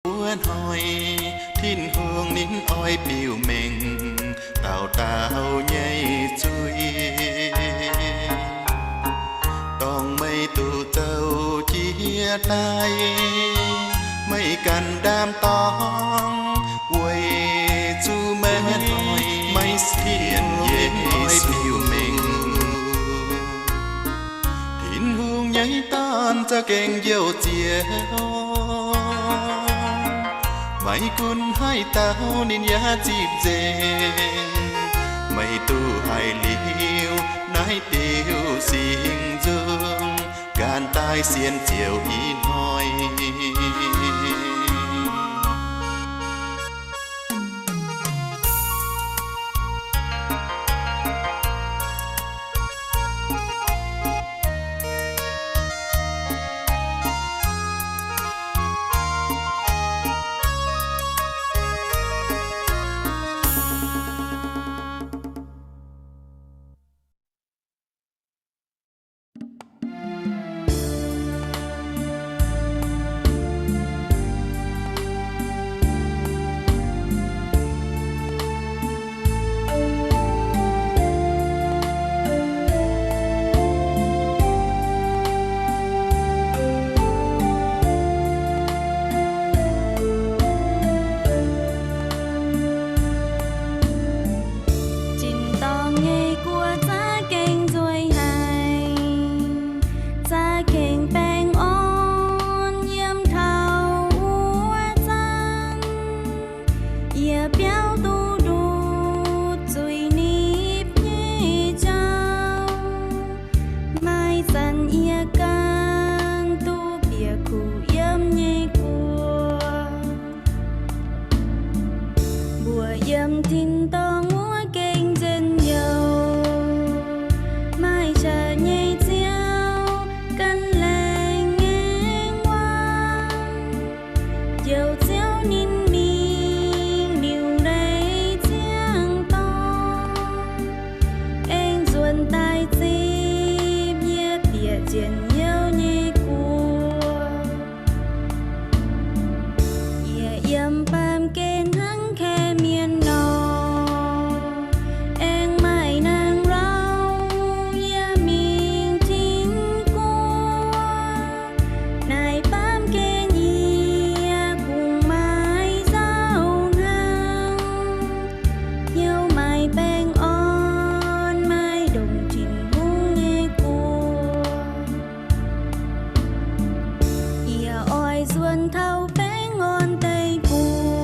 Wuov hnoi Tin-Hungh ninh oix biux mengh dauh dauh nyei zuiz, dorh meih duqv zoux jiex daaih. Meih ganh ndaam-dorng weic zuqc meih maiv sienx Yesu. Tin-Hungh nyei Dorn za'gengh njoux Ziouv. Maiv gunv haaix dauh ninh yaac zipv nzengc. Meih duqv haiz liuz naaiv diuh singx nzung, ganh daaih sienx Ziouv ih hnoi. Tin-dorngh nyei guoqv za'gengh nzueic haic, za'gengh baengh orn yiem taux wuov zanc. Yie biauv duqv ndutv zuiz-nipv nyei jauv. Maaih zanc yie ganh duqv bieqc kuv yiem nyei guoqv. Mbuo yiem tin-dorngh wuov gengh njien-youh, maaih qaqv nyei Ziouv gan laengz ngaengc waac. Njoux Ziouv ninh mingh liuc leiz ziangh dorngh, aengx nzuonx daaih zipv yie bieqc njien-youh nyei guoqv. Yie yiem baamh gen hnangv kaeqv mienh nor, aengx maaih naang lauh yie mingh tin-guoqv. Naaiv baamh gen yie kungx maiv nzauh hnangv, hnyouv maaih baengh orn, maaih ndongc Tin-Hungh nyei guoqv. Yie oix nzuonx taux baengh orn deic-bung.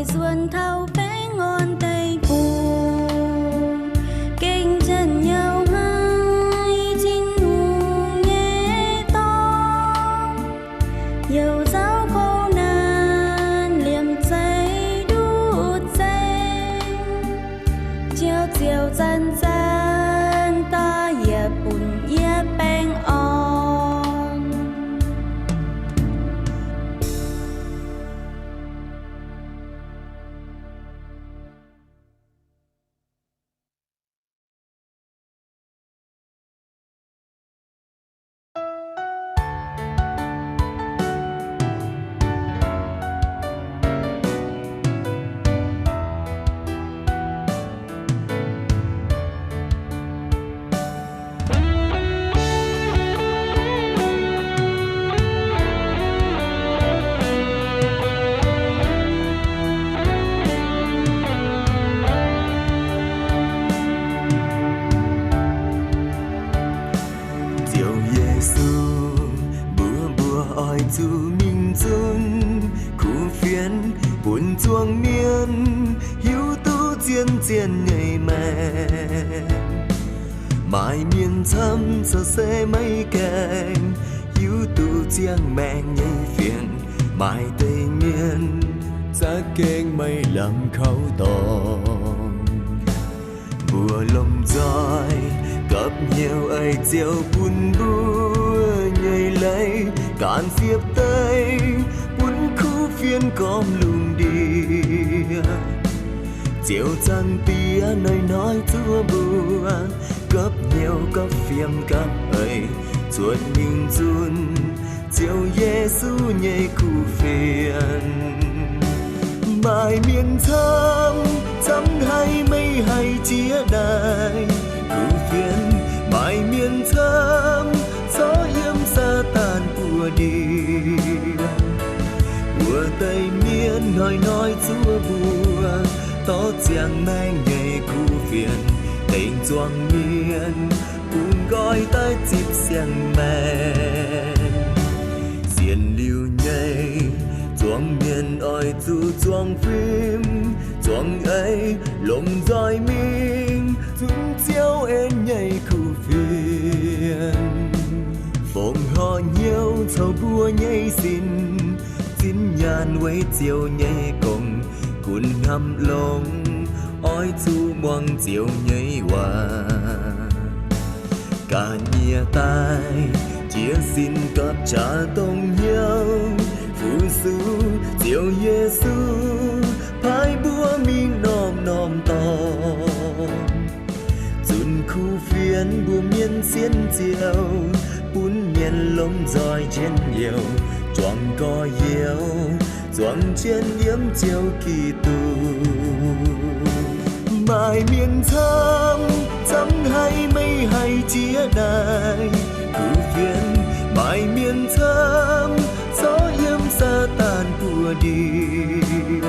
Nzuonx taux baengh orn deic-bung, gengh zanc nyauv haiz Tin-Hungh nyei dorngx, youc nzauv kouv naanc liemh zeih nduqc zengx, ziouc ziouc zanc-zanc daaih yietc bun yie baengh orn. Ziouv Yesu, mbuox mbuo oix zuqc mingh zunv kuv fienx bun zuangx mienh hiuv duqv zien-zien nyei maengc. Maaih mienh camv corc se maiv gaengh hiuv duqv ziangh maengc nyei fienx. Maaih deix mienh za'gengh maiv lamh kaux dorngx. Mbuo lomh nzoih gapv hnyouv eix ziouc bun mbuo nyei leiz ganh siepv deix bun kuv fienx gormx lungh ndiev. Ziouv Zaangc Diex hnoi-hnoi zuov mbuo gapv hnyouv gapv fiem gapv eix cuotv mingh zunv Ziouv Yesu nyei kuv fienx. Maaih mienh camv, camv haiz meih haih jiex daaih kuv fienx. Maaih mienh camv corc yiem Saadaan buoz-ndiev. Wuov deix mienh hnoi-hnoi zuov mbuo dorh ziangh maengc nyei kuv fienx, dengh zuangx mienh bungx nqoi daaih zipv siang-maengc. Sienx liuz nyei zuangx mienh oix zuqc zuangx fim zuangx eix lomh nzoih mingh zunv Ziouv en nyei kuv fienx. Fongc horc hnyouv coux mbuo nyei sin, zinh nyaanh weic Ziouv nyei gong, gunv hnamv longx oix zuqc muangx Ziouv nyei waac. Ga'nyiec daaih jiex sin gapv qaqv dongh hnyouv fu-sux Ziouv Yesu, paaiv mbuo mingh norm-norm dorngx. Zunv kuv fienx mbuo mienh sienx Ziouv, bun mienh lomh nzoih njien-youh, juangc gorx-youz, zuangx jienv yiem Ziouv Giduc. Maaih mienh camv, camv haiz meih haih jiex daaih kuv fienx. Maaih mienh camv corc yiem Saadaan buoz-ndiev.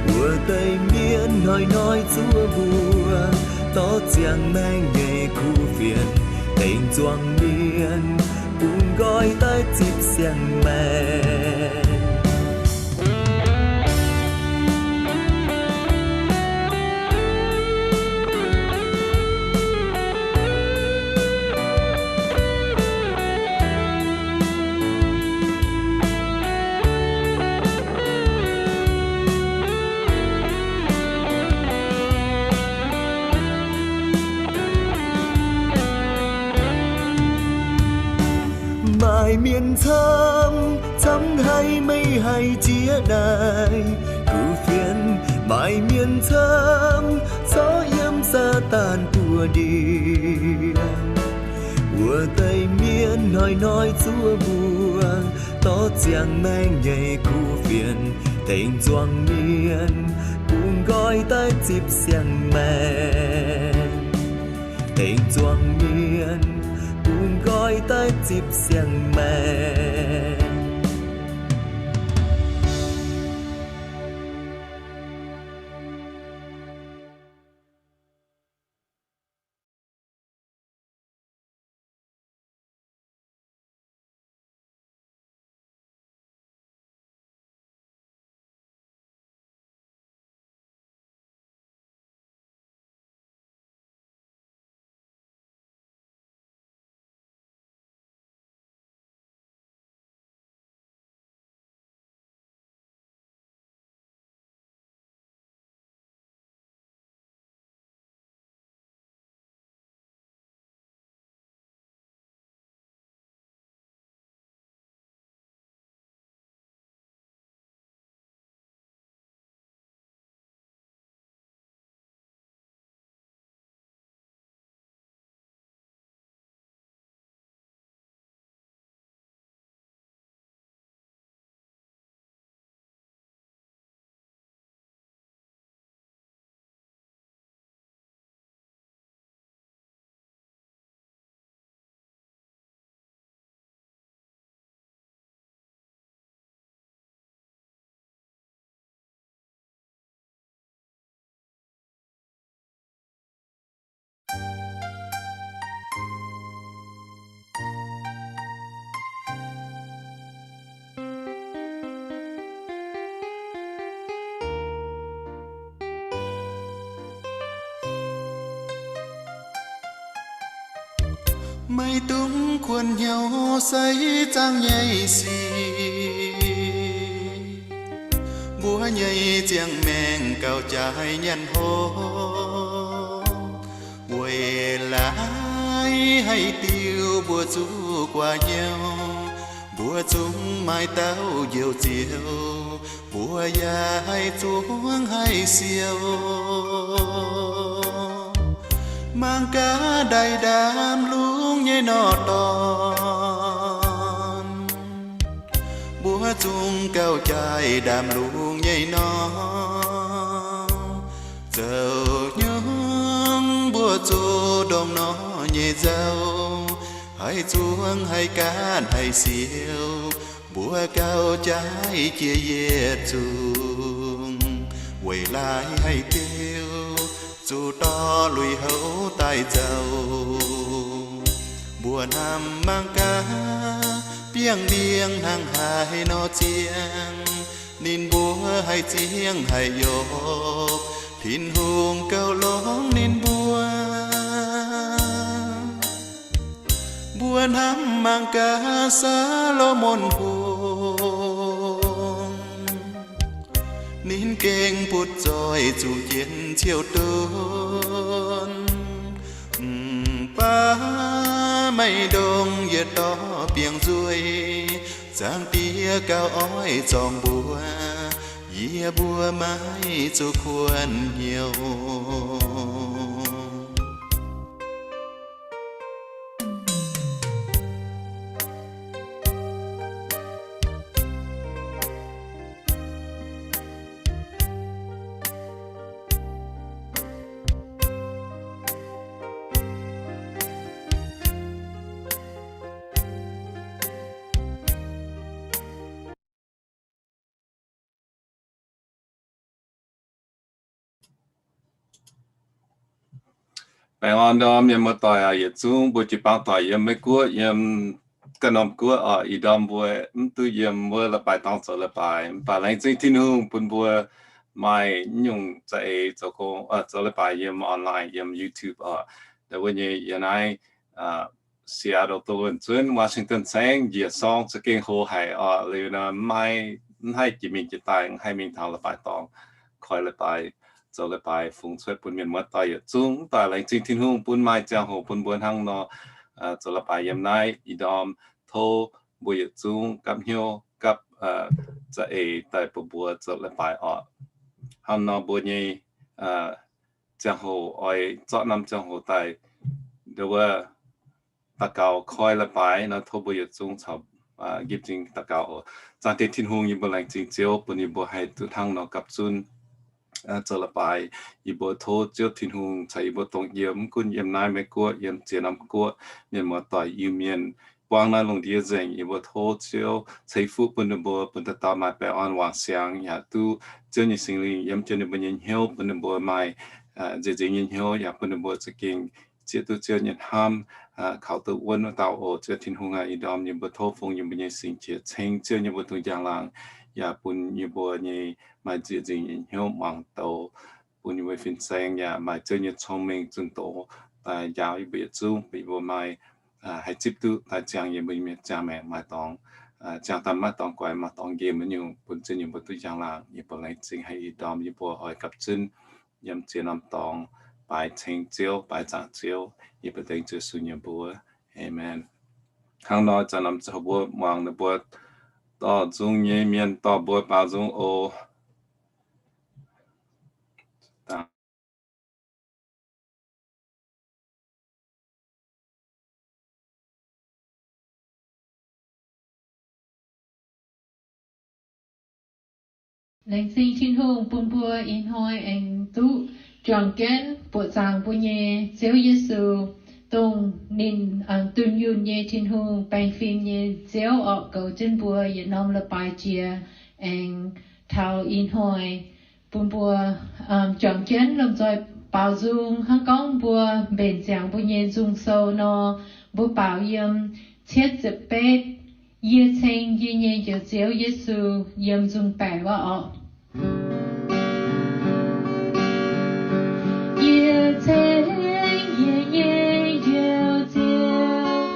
Wuov deix mienh hnoi-hnoi zuov mbuo dorh ziangh maengc nyei kuv fienx, dengh zuangx mienh bungx nqoi daaih zipv siang-maengc. Maaih mienh camv, camv haiz meih haih jiex daaih kuv fienx. Maaih mienh camv corc yiem Saadaan buoz-ndiev. Wuov deix mienh hnoi-hnoi zuov mbuo dorh ziangh maengc nyei kuv fienx, dengh zuangx mienh bungx nqoi daaih zipv siang-maengc. Dengh zuangx mienh bungx nqoi daaih zipv siang-maengc. Maiv dungx kuonx hnyouv sai zaangv nyei sic, mbuo nyei ziangh maengc gauh jaaix nyanc hopv. Weic laaix haih diuh mbuo zuqc guaax hnyouv, mbuo zungv maaih dauh Njoux Ziouv, mbuo yaac haih zuangx haih siou. Mangc gaax ndaix ndaamv lungz nyei norm dorn, mbuo zungv gauh jaaix ndaamv lungz nyei nor. Zoux nyungc mbuo zoux ndongc nor nyei nzauh, haih zuangx haih gaatv haih siou, mbuo gauh jaaix jiex yietc zungv. Weic laaix haih diuh zuqc dorh lui-houx daaih zoux, mbuo hnamv mangc gaax, biangh ndiangx hnangv haaix nor ziangh, ninh mbuo haih zingh haih yopv, Tin-Hungh gauh longc ninh mbuo. Mbuo hnamv mangc gaax, Saa^lo^morn Hungh, ninh gengh butv zoih zuqc jienv ciouv dunv. Mv baac maiv ndongc yietc dorh biangh nzuih, Zaangc Diex gauh oix zorngx mbuo, yie mbuo maiv zuqc kuonx hnyouv. Baengh orn ndorm mienh muoz-doic aac, yietc zungv mbuo jiu-baang doic yiem Meiv Guoqv, yiem ganh norm guoqv oc. Ih ndorm mbuo mv duqv yiem wuov leiz-baaix dorngx zoux leiz-baaix, mv baac laengz zingh Tin-Hungh bun mbuo maaih nyungc za'eix zoux gong, zoux leiz-baaix yiem online, yiem YouTube oc. Ndau wuov nyei yiem naaiv Seattle, Dongh Wuonh Zunv, Washington saengv, njiec sorng za'gengh hoz haic oc. Liuz nor maiv, mv haih jiex mingh jiex daaih, mv haih mingh taux leiz-baaix dorngx koi leiz-baaix, zoux leiz-baaix fungx cuotv bun mienh muoz-doic yietc zungv. Mv baac laengz zingh Tin-Hungh bun maaih ziangh hoc bun mbuo hnangv nor zoux leiz-baaix yiem naaiv. Ih ndorm tov mbuo yietc zungv gapv hnyouv gapv za'eix daaih bun mbuo zoux leiz-baaix oc. Hnangv nor mbuo nyei ziangh hoc oix zorqv norm ziangh hoc daaih, ndau wuov, daux gaux koi leiz-baaix nor, tov mbuo yietc zungv caux nqipv m'zing daux gaux oc. Zaangc Diex Tin-Hungh, yie mbuo laengz zingh Ziouv bun yie mbuo haih duqv hnangv nor gapv zunv zoux leiz-baaix. Yie mbuo tov Ziouv Tin-Hungh caux yie mbuo dongh yiem, mv gunv yiem naaiv Meiv Guoqv, yiem ziex norm guoqv, mienh muoz-doic Iu-Mienh, buangv naaiv lungh ndiev nzengc. Yie mbuo tov Ziouv ceix fuqv bun ninh mbuo, bun dauh dauh maaih baengh orn wangc siangx, yaac duqv Ziouv nyei Singx Lingh yiem jienv ninh mbuo nyei hnyouv, bun ninh mbuo maaih nziex nzingx nyei hnyouv, yaac bun ninh mbuo za'gengh zieqv duqv Ziouv nyei hnamv, kaux duqv wuonv wuov dauh oc. Ziouv Tin-Hungh aac, ih ndorm yie mbuo tov fungx yie mbuo nyei singx qiex ceng Ziouv yie mbuo dungx njang-laangc, yaac bun yie mbuo nyei maaih nziex nzingx nyei hnyouv muangx douz, bun yie mbuo fin-saeng yaac maaih Ziouv nyei cong-mengh zunh doz daaih njaaux yie mbuo yietc zungv, bun yie mbuo maaih haih zipv duqv daaih ziangh yie mbuo nyei ziangh maengc maaih dorngx, ziangh daaih maiv dorngx guaix, maaih dorngx nqemh wuov nyungc, bun Ziouv yie mbuo duqv njang-laangc. Yie mbuo laengz zingh haic ih ndorm yie mbuo oix gapv zunv yiem ziex norm dorngx baaix ceng Ziouv, baaix zaangc Ziouv. Yie mbuo dengv Ziouv Yesu nyei mbuox, Aamen. Hnangv nor, zanc norm ziangh hoc mbuo muangx ninh mbuo dorh nzung nyei mienh dorh mbuo baaux nzung oc. Laengz zingh Tin-Hungh bun mbuo ih hnoi aengx duqv juangc jienv buoqc zaangc mbuo nyei Ziouv Yesu, dongh ninh dunh yunh nyei Tin-Hungh, baengh fim nyei Ziouv orqc, goux jienv mbuo yietc norm leiz-baaix jiex aengx taux ih hnoi, bun mbuo juangc jienv lomh nzoih baaux nzung. Hnangv gorngv mbuo mbenc ziangx mbuo nyei nzung sou nor, mbuo baaux yiem cietv ziepc betv, Yie ceng yie nyei Njoux Ziouv Yesu, yiem nzung baeqc wuov orqc. Yie ceng yie nyei Njoux Ziouv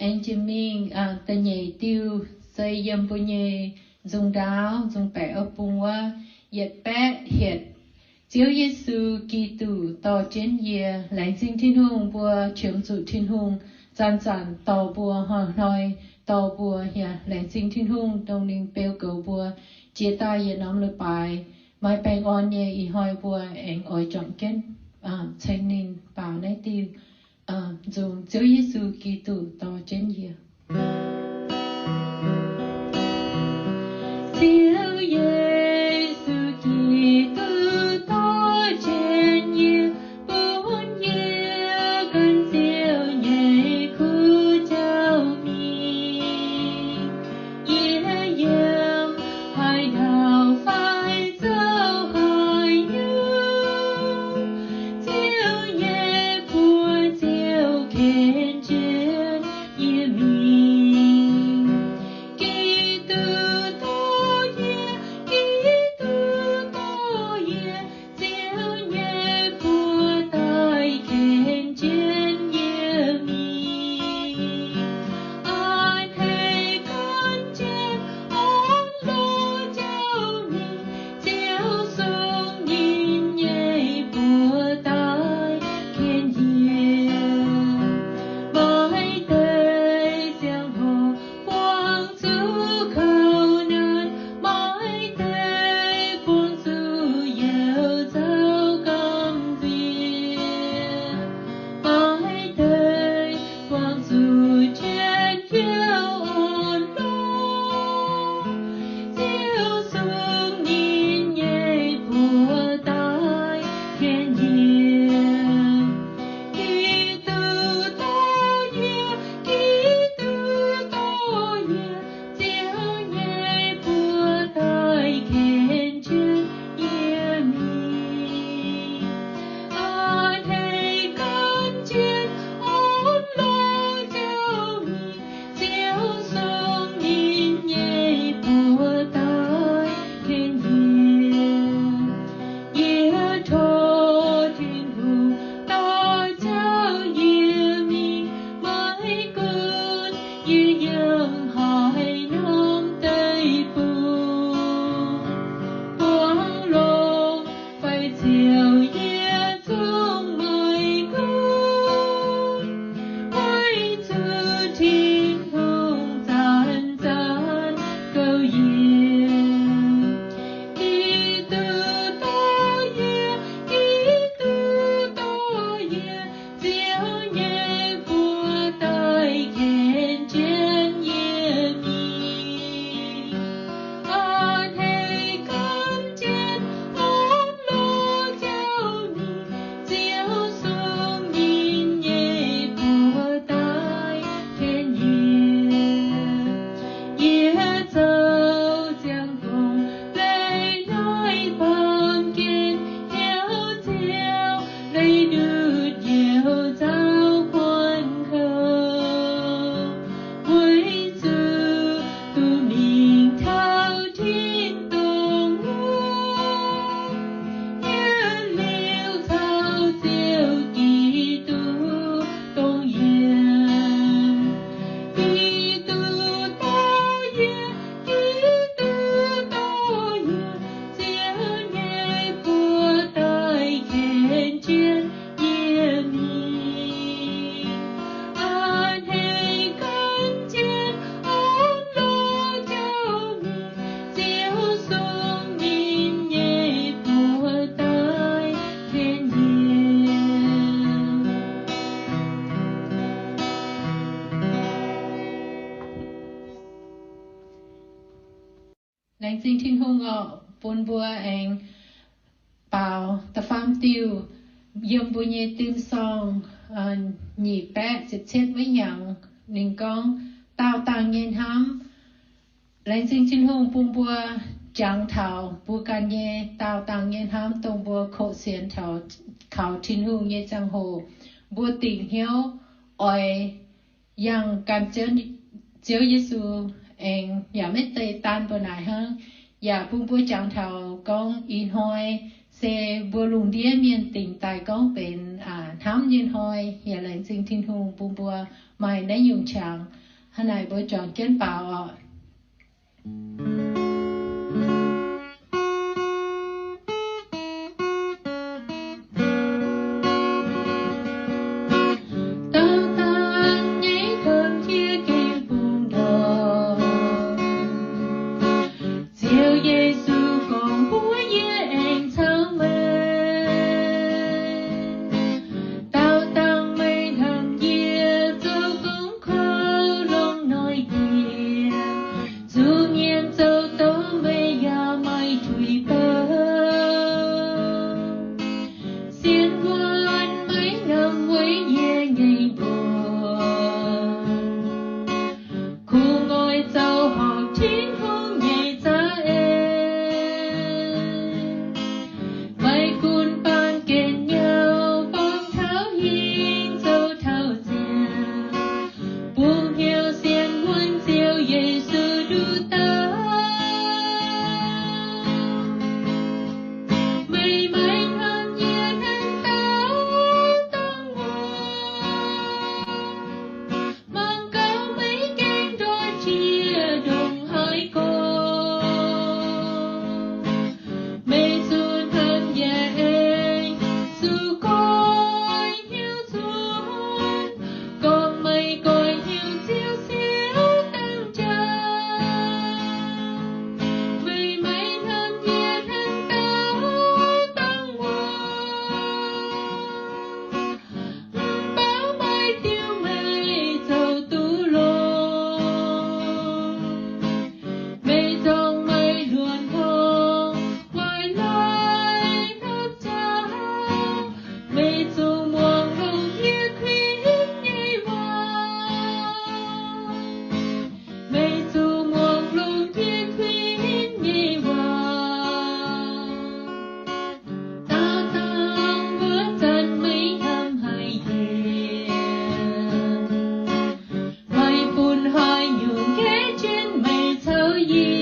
Laengz zingh mingh. Da'nyeic diuh se yiem mbuo nyei nzung ndaauv, nzung baeqc wuov bung wuov, yietc baeqv hietc. Ziouv Yesu Giduc dorh jienv yie. Laengz zingh Tin-Hungh, mbuo qiemx zuqc Tin-Hungh zanc-zanc dorh mbuo, hnoi-hnoi dorh mbuo. Yaac laengz zingh Tin-Hungh dongh ninh beu goux mbuo, jiex daaih yietc norm leiz-baaix maiv baengh orn nyei. Ih hnoi mbuo aengx oix juangc jienv ceng ninh baaux naaiv diuh nzung, Ziouv Yesu Giduc dorh jienv yie. Ziouv Yesu Giduc dorh jienv yie, bun yie gan Ziouv nyei kuv jauv mingh. Yie yiem haaix ndau fai zoux haaix nyungc, Ziouv nyei buoz-zaux ken jienv yie mingh. Giduc dorh yie, Giduc dorh yie, Ziouv nyei buoz-zaux ken jienv yie mingh. A'hneiv gan jienv orn lorz jauv mingh, Ziouv sung ninh nyei buoz-zaux ken yie. Maaih deix ziangh hoc buangh zuqc kouv naanc, maaih deix buangh zuqc youc zaux gamh nziex, maaih deix buangh zuqc jienv youc orn lorz, Ziouv sung ninh nyei buoz-zaux ken yie. Giduc dorh yie, Giduc dorh yie, Ziouv nyei buoz-zaux ken jienv yie mingh. A'hneiv gan jienv orn lorz jauv mingh, Ziouv sung ninh nyei buoz-zaux ken yie. Yie tov Tin-Hungh dorh jauv yie mingh, maiv gunv yie yiem haaix norm deic-bung. Buangv longx fai ziouc yie zungv maiv gunv, weic zuqc Tin-Hungh zanc-zanc gouv yie. Giduc dorh yie, Giduc dorh yie, Ziouv nyei buoz-zaux ken jienv yie mingh. A'hneiv gan jienv orn lorz jauv mingh, Ziouv sung ninh nyei buoz-zaux ken yie. Yie zoux ziangh gong leih naaiv baamh gen, hnyouv Ziouv leih ndutv youc zaux guanh kouv, weic zuqc duqv mingh taux tin-dorngh wuov, yietc liuz caux Ziouv Giduc dongh yiem. Giduc dorh yie, Giduc dorh yie, Ziouv nyei buoz-zaux ken jienv yie mingh. A'hneiv gan jienv orn lorz jauv mingh, Ziouv sung ninh nyei buoz-zaux ken yie. Laengz zingh Tin-Hungh oc, bun mbuo aengx baaux da'faam diuh yiem mbuo nyei dim song nyic baeqv ziepc cietv wuov hnyangx. Ninh gorngv daauh dangh nyei hnamv. Laengz zingh Tin-Hungh bun mbuo jangx taux mbuo ganh nyei daauh dangh nyei hnamv, dongh mbuo koqv sienx taux kaux Tin-Hungh nyei ziangh hoc, mbuo dingc hnyouv oix yangh gan Ziouv Yesu aengx, yaac maiv zeiz daanh mbuo naaic hnangv. Yaac bun mbuo jangx taux gorngv ih hnoi se mbuo lungh ndiev mienh dingc daaih gorngv benx hnamv nyei hnoi. Yaac laengz zingh Tin-Hungh bun mbuo maaih naaiv nyungc qangx. Hnangv naaic mbuo juangc jienv baaux oc. Dauh dangh nyei domh jiex gengh bungx ndorpc, Ziouv Yesu gorngv mbuox yie aengx caux meih, dauh dangh meih hnamv yie zoux gong kouv longc noic dieh, zuqc mienh zoux douz meih yaac maiv tuix bouh. Sienx wuonh maiv hnamv weic yie nyei mbuox, kungx oix zoux horpc Tin-Hungh nyei za'eix. Maiv gunv baamh gen nyauv, borngz taux hingh zoux taux ziangh, bungx hnyouv sienx wuonh Ziouv Yesu nduqc dauh. Meih maiv hnamv yie hnangv dauh dorngh woc, mangc gaax meih gengh ndortv jiex ndongc haaix gorngv. Meih zuqc hnamv yaac aengx zuqc goiv hnyouv nzuonx, gorngv meih goiv hnyouv Ziouv siouc dangh jaax. Meih maiv hnamv yie hnangv dauh dorngh woc, mv baac maaih diuh meih zoux duqv longx. Meih zorng maaih luonx hngongx waaic lai hnopv jauv. Meih zuqc muangx longx yie kuinx nyei waac. Meih zuqc muangx longx yie kuinx nyei waac. Dauh dangh wuov zanc meih hnamv haic yie, meih bun haaix nyungc nqaeqv jienv meih caux yie.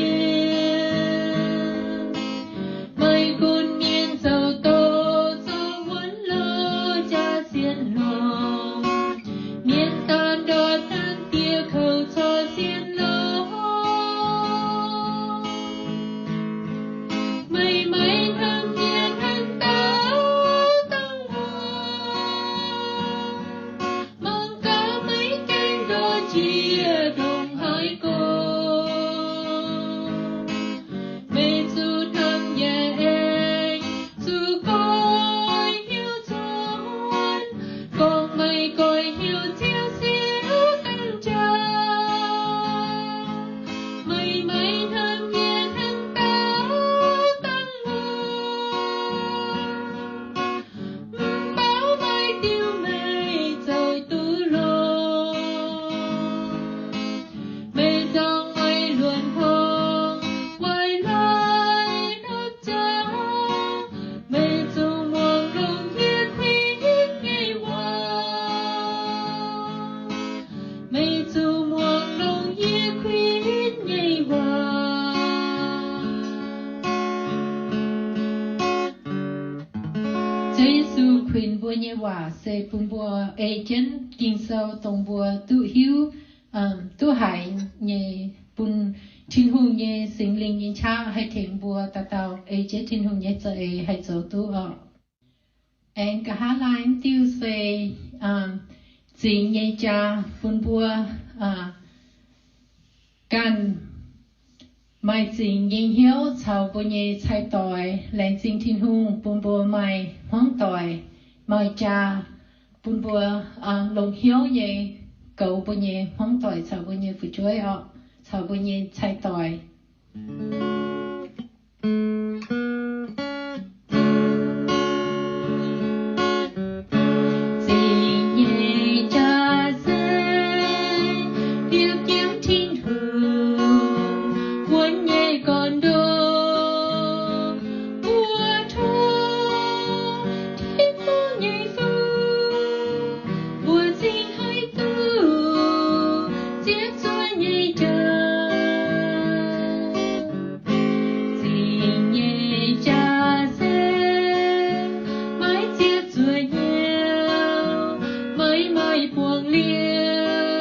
Meih gunv mienh zoux doz, zoux wuonx loh, jaax sienx longx. Mienh daanh ndortv hnangv dieh kouv corc sienx longx. Meih maiv hnamv yie hnangv dauh dorngh woc, mangc gaax meih gengh ndortv jiex ndongc haaix gorngv. Meih zuqc hnamv yaac aengx zuqc goiv hnyouv nzuonx, gorngv meih goiv hnyouv Ziouv siouc dangh jaax. Meih maiv hnamv yie hnangv dauh dorngh woc, mv baac maaih diuh meih zoux duqv longx. Meih zorng maaih luonx hngongx waaic lai hnopv jauv. Meih zuqc muangx longx yie kuinx nyei waac. Meih zuqc muangx longx yie kuinx nyei waac. Ziouv Yesu kuinx mbuo nyei waac se bun mbuo ei jienv Ging-Sou dongh mbuo duqv hiuv, duqv haiz nyei, bun Tin-Hungh nyei Singx Lingh nyei qaqv haih tengx mbuo dauh dauh ei jienv Tin-Hungh nyei za'eix haih zoux duqv oc. Aengx nqa'haav laai mv diuh se zingx nyei jaa bun mbuo ganh maaih zingx nyei hnyouv caux mbuo nyei cai-doix. Laengz zingh Tin-Hungh bun mbuo maaih hmuangv doic, maaih jaa, bun mbuo longx hnyouv nyei goux mbuo nyei hmuangv doic caux mbuo nyei fu'jueiv oc, caux mbuo nyei cai-doix. Zingx nyei jaa se bieqc jienv Tin-Hungh wuonx nyei gorn-ndoqv, mbuo tov Tin-Hungh nyei fuqv, mbuo cingx haih duqv zieqv zuoqv nyei jaa. Zingx nyei jaa se maiv zieqv zuoqv hnyouv, maiv maaih buangh liouh.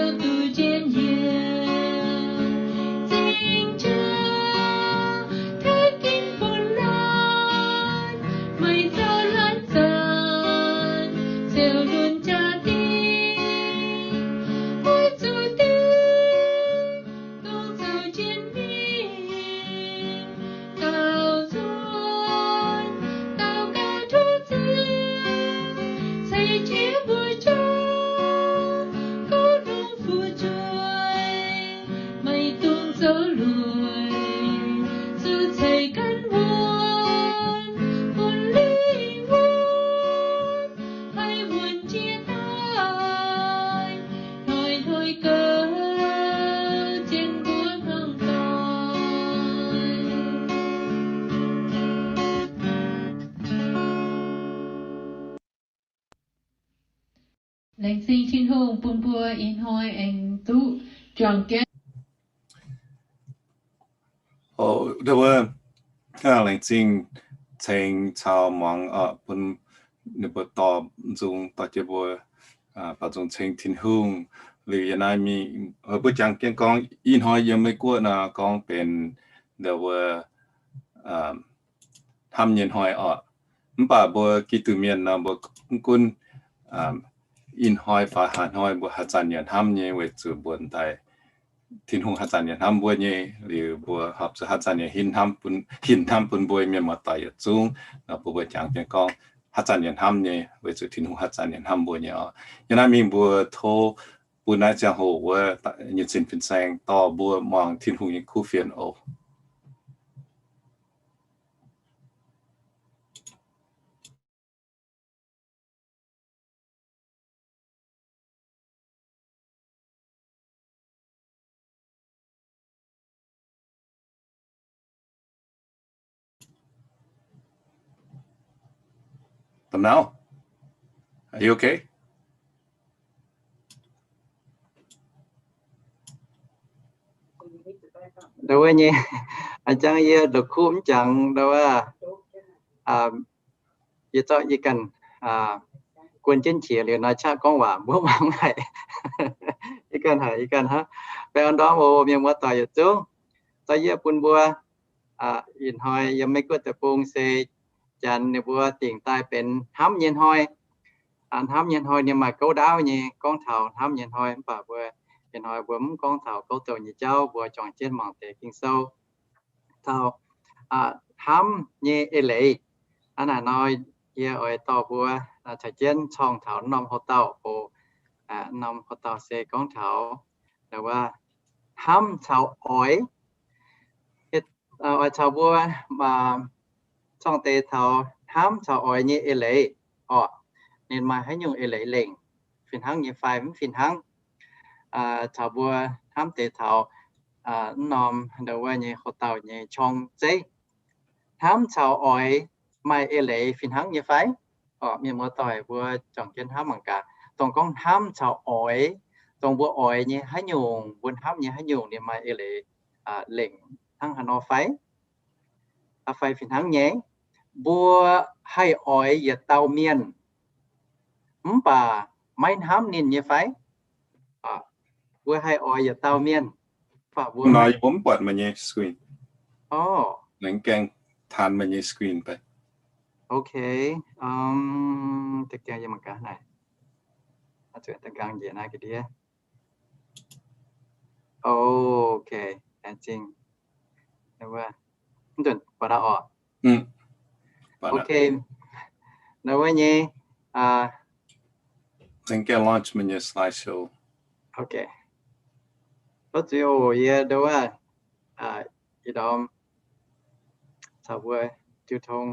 Duqv zien yie zengc jaa taaih ginv bun naaiv, meih zoux laanh zanc ziouc lunc jaa-dingh, oix zuqc dingh dongh zoux jien mingh gauh nzuonx, daux gaux tov Ziouv ceix jienv mbuo jauv gauh longx fu'jueiv. Meih dongh zoux lueic zuqc ceix gan wuonx bun lingh wuonh, haih wuonx jiex daaih hnoi-hnoi gaux jienv mbuo hnangv doic. Laengz zingh Tin-Hungh bun mbuo ih hnoi aengx duqv juangc jienv. O, ndau wuov, laengz zingh ceng caux muangx bun ninh mbuo dorh nzung dorh jienv mbuo baaux nzung ceng Tin-Hungh. Liuz yiem naaiv mingh, mbuo jangx jienv gorngv ih hnoi yiem Meiv Guoqv nor gorngv benx ndau wuov hnamv nyei hnoi oc. Mv baac mbuo Giduc mienh nor, mbuo mv gunv ih hnoi fai haaix hnoi mbuo haaix zanc yaac hnamv nyei, weic zuqc mbuo daaih Tin-Hungh haaix zanc yaac hnamv mbuo nyei. Liuz mbuo horpc zuqc haaix zanc yaac hin hnamv bun, hin hnamv bun mbuo mienh muoz-doic yietc zungv. Nor bun mbuo jangx jienv gorngv haaix zanc yaac hnamv nyei, weic zuqc Tin-Hungh haaix zanc yaac hnamv mbuo nyei oc. Yiem naaiv mingh mbuo tov bun naaiv ziangh hoc wuov nyei zinh fin-saeng dorh mbuo muangx Tin-Hungh nyei kuv fienx oc. Da'Mau, are you okay? Ndau wuov nyei, a'jangv yie la'kuqv mv jangx ndau wuov, yie zorqv yie ganh guon jienv qiex liuz nor qaqv gorngv waac mbuo mangc haic. Yie ganh haic, yie ganh hnangv. Baengh orn ndorm oc mienh muoz-doic yietc zungv. Zorqv yie bun mbuo ih hnoi yiem Meiv Guoqv deic-bung se Janx ninh mbuo dingc daaih benx hnamv nyei hnoi. Hnamv nyei hnoi ninh maaih gouv ndaauv nyei gorngv taux hnamv nyei hnoi, mv baac mbuo ih hnoi mbuo mv gorngv taux gouv douh nyei jauv, mbuo juangc jienv mangc deix Ging-Sou taux hnamv nyei eix leiz. Hnangv naaic nor, yie oix dorh mbuo caux jienv corng taux norm houx-dauh oc. Norm houx-dauh se gorngv taux hnamv caux oix. Oix caux mbuo corng deix taux hnamv caux oix nyei eix leiz oc. Ninh maaih haaix nyungc eix leiz lengc, fih hnangv nyei fai mv fih hnangv? Caux mbuo hnamv deix taux norm ndau wuov nyei houx-dauh nyei corng zeiv. Hnamv caux oix maaih eix leiz fih hnangv nyei fai? Mienh muoz-doic mbuo juangc jienv hnamv mangc gaax. Dongh gorngv hnamv caux oix, dongh mbuo oix nyei haaix nyungc, mbuo hnamv nyei haaix nyungc, ninh maaih eix leiz lengc hnangv haaix nor fai? Fai fih hnangv nyei, mbuo haih oix yietc dauh mienh, mv baac maiv hnamv ninh nyei fai? Mbuo haih oix yietc dauh mienh, mv baac mbuo mv buatc meih nyei screen. Laengz gaengh taan meih nyei screen baeqc. Ok, da'gaengh yie mangc gaax naaic. Zuqc da'gaengh njiec naaiv ga'ndiev. Ok, laengz zingh. Mv nzunc buatc aqv oc. Ok, ndau wuov nyei, laengz gaengh launch meih nyei slideshow. Ok, tov zuiz oc. Yie ndau wuov, ih ndorm caux mbuo jiu tong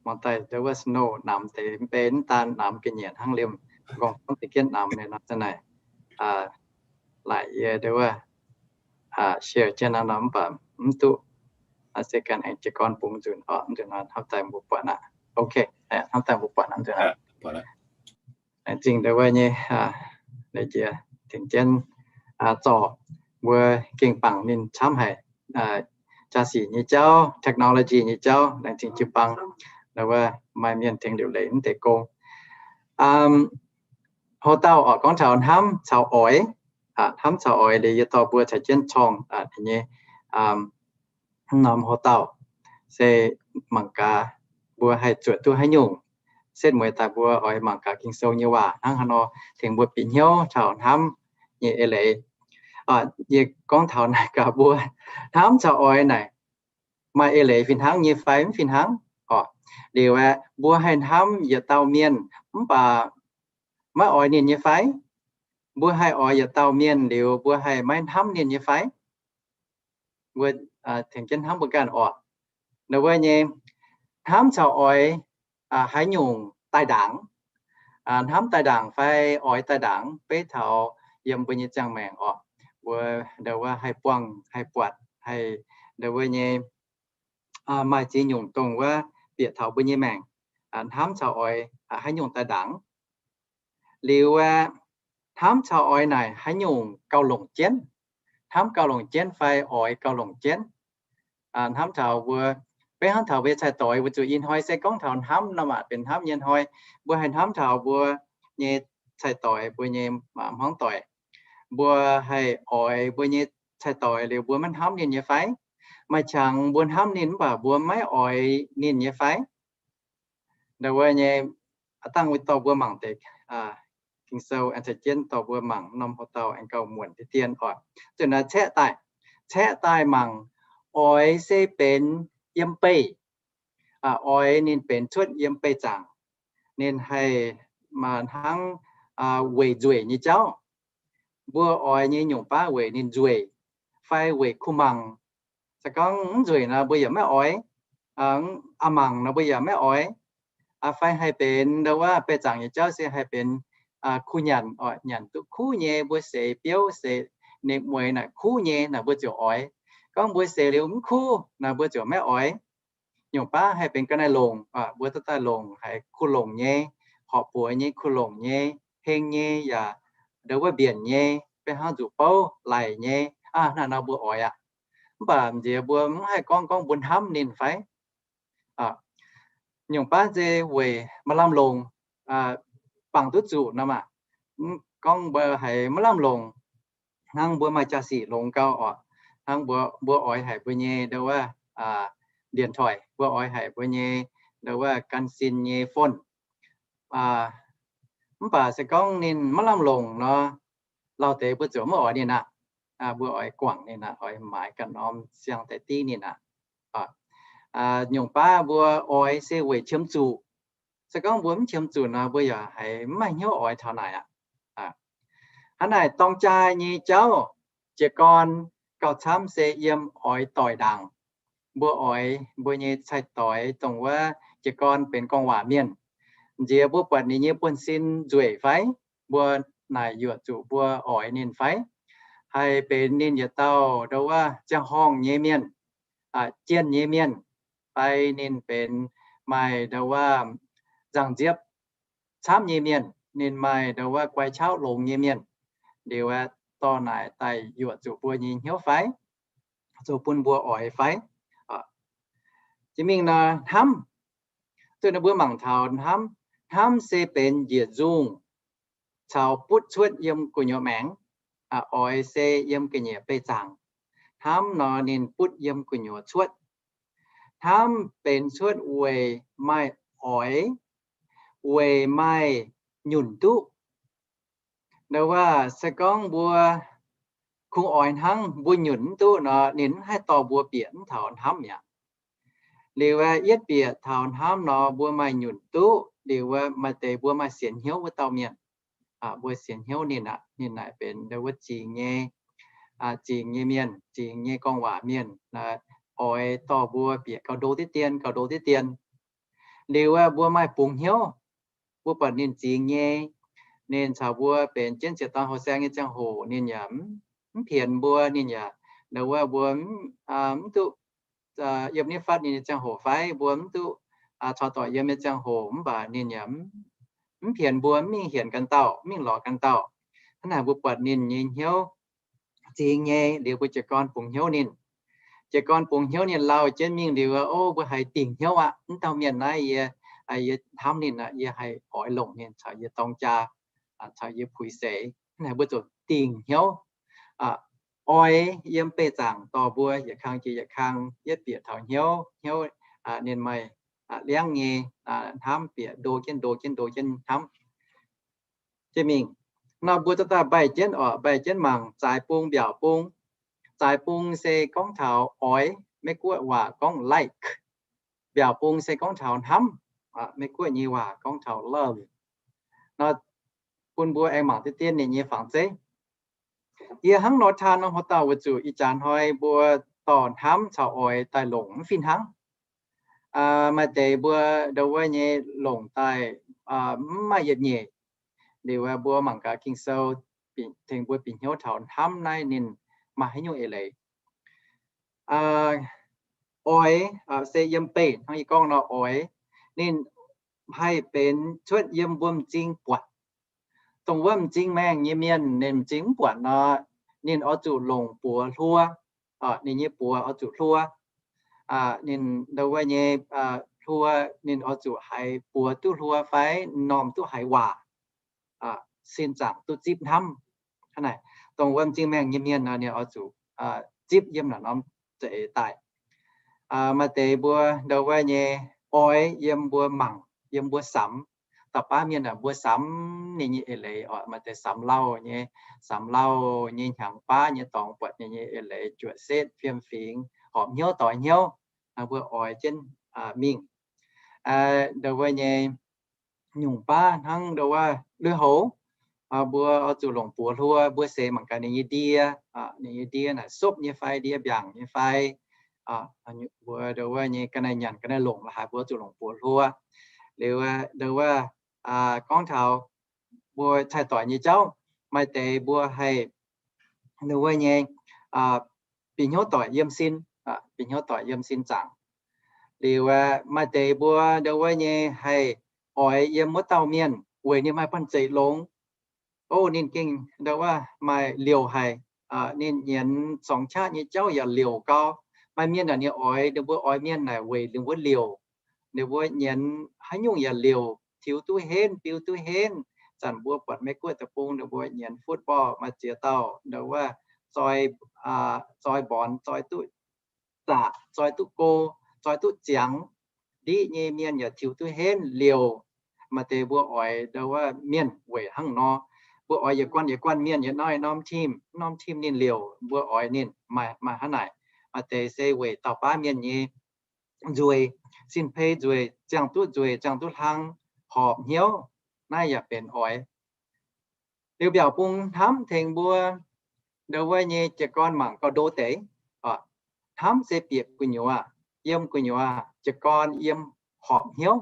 mangc daaih ndau wuov snow namx deix mv bei, mv daan namx ga'nyiec hnangv liemh nqorngv gorngv deix jienv namx nyei nor, zanc naaic laaic yie ndau wuov share jienv nor, mv baac mv duqv. Se ganh aengx jiez gorn bungx nzunc oc. Nzunc nor hnamv daaih mbuo buatc aqv. Ok, hnamv daaih mbuo buatc aqv nzunc. Laengz zingh ndau wuov nyei, jiex tengx jienv zorc mbuo gengh bangc ninh camv haic. Jaa-sic nyei jauv, technology nyei jauv, laengz zingh jiu-baang ndau wuov maaih mienh tengx liuc leiz mv deix gong. Houx-dauh oc, gorngv taux hnamv caux oix. Hnamv caux oix liuz yie dorh mbuo caux jienv corng nyei norm hoc-dauh se mangc gaax mbuo haih zuotc duqv haaix nyungc. Setv mueiz daaih mbuo oix mangc gaax Ging-Sou nyei waac hnangv haaix nor tengx mbuo bieqc hnyouv taux hnamv nyei eix leiz. Yie gorngv taux naaic gaax mbuo, hnamv caux oix naaic maaih eix leiz fih hnangv nyei fai mv fih hnangv? Liuz aeqv, mbuo haih hnamv yietc dauh mienh mv baac maiv oix ninh nyei fai? Mbuo haih oix yietc dauh mienh liuz mbuo haih maiv hnamv ninh nyei fai? Mbuo tengx jienv hnamv mbuo ganh oc. Wuov nyei, hnamv caux oix haaix nyungc daaih ndaangc? Hnamv daaih ndaangc fai oix daaih ndaangc beiv taux yiem mbuo nyei ziangh maengc oc. Mbuo ndau wuov haih buangh haih buatc haih ndau wuov nyei maaih ziex nyungc dongh wuov bieqc taux mbuo nyei maengc. Hnamv caux oix haaix nyungc daaih ndaangc? Liuz aeqv, hnamv caux oix naaic haaix nyungc gauh longc jienv? Hnamv gauh longc jienv fai oix gauh longc jienv? Hnamv taux mbuo, beiv hnamv taux mbuo nyei cai-doix, mbuo zuqc ih hnoi se gorngv taux hnamv nor maah, benx hnamv nyei hnoi. Mbuo haih hnamv taux mbuo nyei cai-doix, mbuo nyei hmuangv doic. Mbuo haih oix mbuo nyei cai-doix liuz mbuo maiv hnamv ninh nyei fai? Maaih qangx mbuo hnamv ninh mv baac mbuo maiv oix ninh nyei fai? Ndau wuov nyei, aav dangh wuov dorh mbuo mangc deix Ging-Sou aengx caux jienv dorh mbuo mangc norm hoc-dauh aengx gauh muonc deix dien oc. Zuqc naaiv caeqv daaih, caeqv daaih mangc, oix se benx yiem beih. Oix ninh benx cuotv yiem beih zaangc. Ninh haih maaih hnangv weic nzueic nyei jauv. Mbuo oix nyei nyungc baav weic ninh nzueic fai weic kuh mangc. Se gorngv mv nzueic nor mbuo yaac maiv oix. Aa, mangc nor mbuo yaac maiv oix. Fai haih benx ndau wuov beih zaangc nyei jauv se haih benx kuh nyanc oc, nyanc duqv kuv nyei, mbuo seix biouv seix ninh mueix naaic kuv nyei naaic mbuo ziouc oix. Gorngv mbuo seix liuz mv kuv naaic mbuo ziouc maiv oix. Nyungc baav haih benx ga'naaiv-longc, mbuo duqv daaih longc haiz kuh longc nyei, horpc buoz nyei, kuh longc nyei, heng nyei, yaac ndau wuov mbienc nyei, beiv hnangv nzuqc bouv laic nyei, naaiv nor mbuo oix aqv. Mv baac nziex mbuo mv haih gorngv gorngv mbuo hnamv ninh fai? Nyungc baav se weic maaih lamh longc bangc duqv zuqc nor maah. Gorngv mbuo haiz maiv lamh longc, hnangv mbuo maaih jaa-sic longx gau oc, hnangv mbuo, mbuo oix haic mbuo nyei ndau wuov điện thoại, mbuo oix haic mbuo nyei ndau wuov gan sin nyei phone. Mv baac se gorngv ninh maiv lamh longc nor, lauh deix mbuo ziouc maiv oix ninh aqv. Mbuo oix guangc ninh aqv, oix maaiz ganh norm siang daaih div ninh aqv. Nyungc baav mbuo oix se weic qiemx zuqc. Se gorngv mbuo mv qiemx zuqc nor, mbuo yaac haiz mv maaih hnyouv oix taux naaic aqv. Hnangv naaic dorng jaa nyei jauv, jiez gorn gauh camv se yiem oix doic ndaangc. Mbuo oix mbuo nyei cai-doix dongh wuov jiez gorn benx gorngv waac mienh. Nziex mbuo buatc ninh nyei buonv-sin nzueic fai? Mbuo naaic yuoqc zuqc mbuo oix ninh fai? Haih benx ninh yietc dauh ndau wuov ziangh horngh nyei mienh, jienh nyei mienh, fai ninh benx maaih ndau wuov nzangc-nziepv camv nyei mienh, ninh maaih ndau wuov guai qaqv longx nyei mienh. Liuz aeqv, dorh naaic daaih yuoqc zuqc mbuo nyei hnyouv fai? Zuqc bun mbuo oix fai? Jiex mingh nor hnamv. Zuqc naaiv mbuo mangc taux hnamv, hnamv se benx njiec nzungh caux butv cuotv yiem gu'nyuoz maengx. Oix se yiem ga'nyiec beih zaangc. Hnamv nor ninh butv yiem gu'nyuoz cuotv. Hnamv benx cuotv weic maaih oix, weic maaih nyunc duqv. Ndau wuov se gorngv mbuo kungx oix hnangv, mbuo nyunc mv duqv nor, ninh mv haih dorh mbuo bieqc mv taux hnamv mi'aqv. Liuz aeqv, yietv bieqc taux hnamv nor, mbuo maaih nyunc duqv, liuz maaih deix mbuo maaih sienx hnyouv wuov dauh mienh. Mbuo sienx hnyouv ninh aqv, ninh naaic benx ndau wuov zingx nyei, zingx nyei mienh, zingx nyei gorngv waac mienh, oix dorh mbuo bieqc gauh ndo diqv dien, gauh ndo diqv dien. Liuz aeqv, mbuo maaih bungx hnyouv, mbuo buatc ninh zingx nyei, ninh caux mbuo benx jienv ziepc dorn houh saeng nyei ziangh hoc, ninh yaac mv pienx mbuo, ninh yaac ndau wuov mbuo mv duqv yiem nitv fatv ninh nyei ziangh hoc fai mbuo mv duqv caux doic yiem nyei ziangh hoc, mv baac ninh yaac mv pienx mbuo, mv mingh hienx ganh dauh, mv mingh lorz ganh dauh. Hnangv naaic mbuo buatc ninh nyei hnyouv zingx nyei, liuz mbuo jiez gorn bungx hnyouv ninh. Jiez gorn bungx hnyouv ninh lauh jienv mingh liuz, o, mbuo haiz dingc hnyouv aqv. Mv dauh mienh naaiv yie, yie hnamv ninh aqv, yie haih oix longc ninh caux yie dorng jaa, caux yie puix seix. Hnangv naaic mbuo zuqc dingc hnyouv. Oix yiem beih zaangc dorh mbuo yietc kang jiex yietc kang, yietv bieqc taux hnyouv, hnyouv ninh maaih liangv nyei hnamv bieqc ndo jienv ndo jienv ndo jienv hnamv. Jiex mingh nor mbuo zorqv daaih mbaih jienv oc, mbaih jienv mangc zaaix bung mbiaauc bung. Zaaix bung se gorngv taux oix, Meiv-Guoqv waac gorngv like. Mbiaauc bung se gorngv taux hnamv, Meiv-Guoqv nyei waac gorngv taux love. Nor bun mbuo aengx mangc deix dien ninh nyei fangx zeiv. Yie hnangv nor taan norm hoc dauh weic zuqc ih jaax hnoi mbuo dorh hnamv caux oix daaih longc mv fih hnangv. Maaih deix mbuo ndo wuov nyei longc daaih mv maaih yietc nyeic. Liuz mbuo mangc gaax Ging-Sou tengx mbuo bieqc hnyouv taux hnamv naaiv ninh maaih haaix nyungc eix leiz. Oix se yiem beih hnangv yie gorngv nor oix, ninh haih benx cuotv yiem mbuo m'zing buatc. Dongh wuov m'zing maengh nyei mienh ninh m'zing mv buatc nor, ninh oix zuqc longc buoz hluo. Ninh nyei buoz oix zuqc hluo. Ninh ndo wuov nyei hluo, ninh oix zuqc haiz buoz duqv hluo fai m'normh duqv haiz waac, sin zaangc duqv zipv hnamv. Hnangv naaic, dongh wuov m'zing maengh nyei mienh nor ninh oix zuqc zipv yiem naaic norm za'eix daaih. Maaih deix mbuo ndo wuov nyei oix yiem mbuo mangc, yiem mbuo samx. Dauh baav mienh aah, mbuo samx ninh nyei eix leiz oc, maaih deix samx lauh nyei, samx lauh nyei hnyangx baav nyei dorngx buatc ninh nyei eix leiz juoqc setv fiem fingx horpc hnyouv doix hnyouv, mbuo oix jienv mingh. Ndo wuov nyei nyungc baav hnangv ndo wuov lui-houx, mbuo oix zuqc longc buoz hluo, mbuo seix mangc gaax ninh nyei ndie, ninh nyei ndie naaic sopv nyei fai, ndie mbiaangc nyei fai. Mbuo ndo wuov nyei ga'naaiv nyanc ga'naaiv longc la'haaix mbuo zuqc longc buoz hluo. Liuz ndo wuov gorngv taux mbuo cai-doic nyei jauv, maaih deix mbuo haih ndo wuov nyei bieqc hnyouv doic yiem sin, bieqc hnyouv doic yiem sin zaangc. Liuz maaih deix mbuo ndo wuov nyei haih oix yiem wuov dauh mienh weic ninh maaih banh zeic longx. O, ninh gengh ndo wuov maaih liouc haic. Ninh nyienz zorngx qaqv nyei jauv yaac liouc gau. Maaih mienh naaic ninh oix, ninh mbuo oix mienh naaic weic ninh mbuo liouc. Ninh mbuo nyienz haaix nyungc yaac liouc, tiux duqv henv, biu duqv henv. Zanc mbuo buatc Meiv-Guoqv deic-bung ninh mbuo nyienz football maaih ziex dauh ndo wuov zoi, zoi mbornz, zoi duqv zaqc, zoi duqv go, zoi duqv ziangx. Ndiqv nyei mienh yaac tiux duqv henv liouc. Maaih deix mbuo oix ndo wuov mienh weic hnangv nor. Mbuo oix yietc guanh yietc guanh mienh, yietc norm norm team, norm team ninh liouc, mbuo oix ninh. Maaih, maaih hnangv naaic. Maaih deix se weic dauh baav mienh nyei nzueic, sin-peix nzueic, ziangh duqv nzueic, ziangh duqv hlang, horpc hnyouv, naaiv yaac benx oix. Liuz mbiaauc bung hnamv tengx mbuo ndo wuov nyei jiez gorn mangc gauh ndo deix. Hnamv se bieqc gu'nyuoz, yiem gu'nyuoz, jiez gorn yiem horpc hnyouv.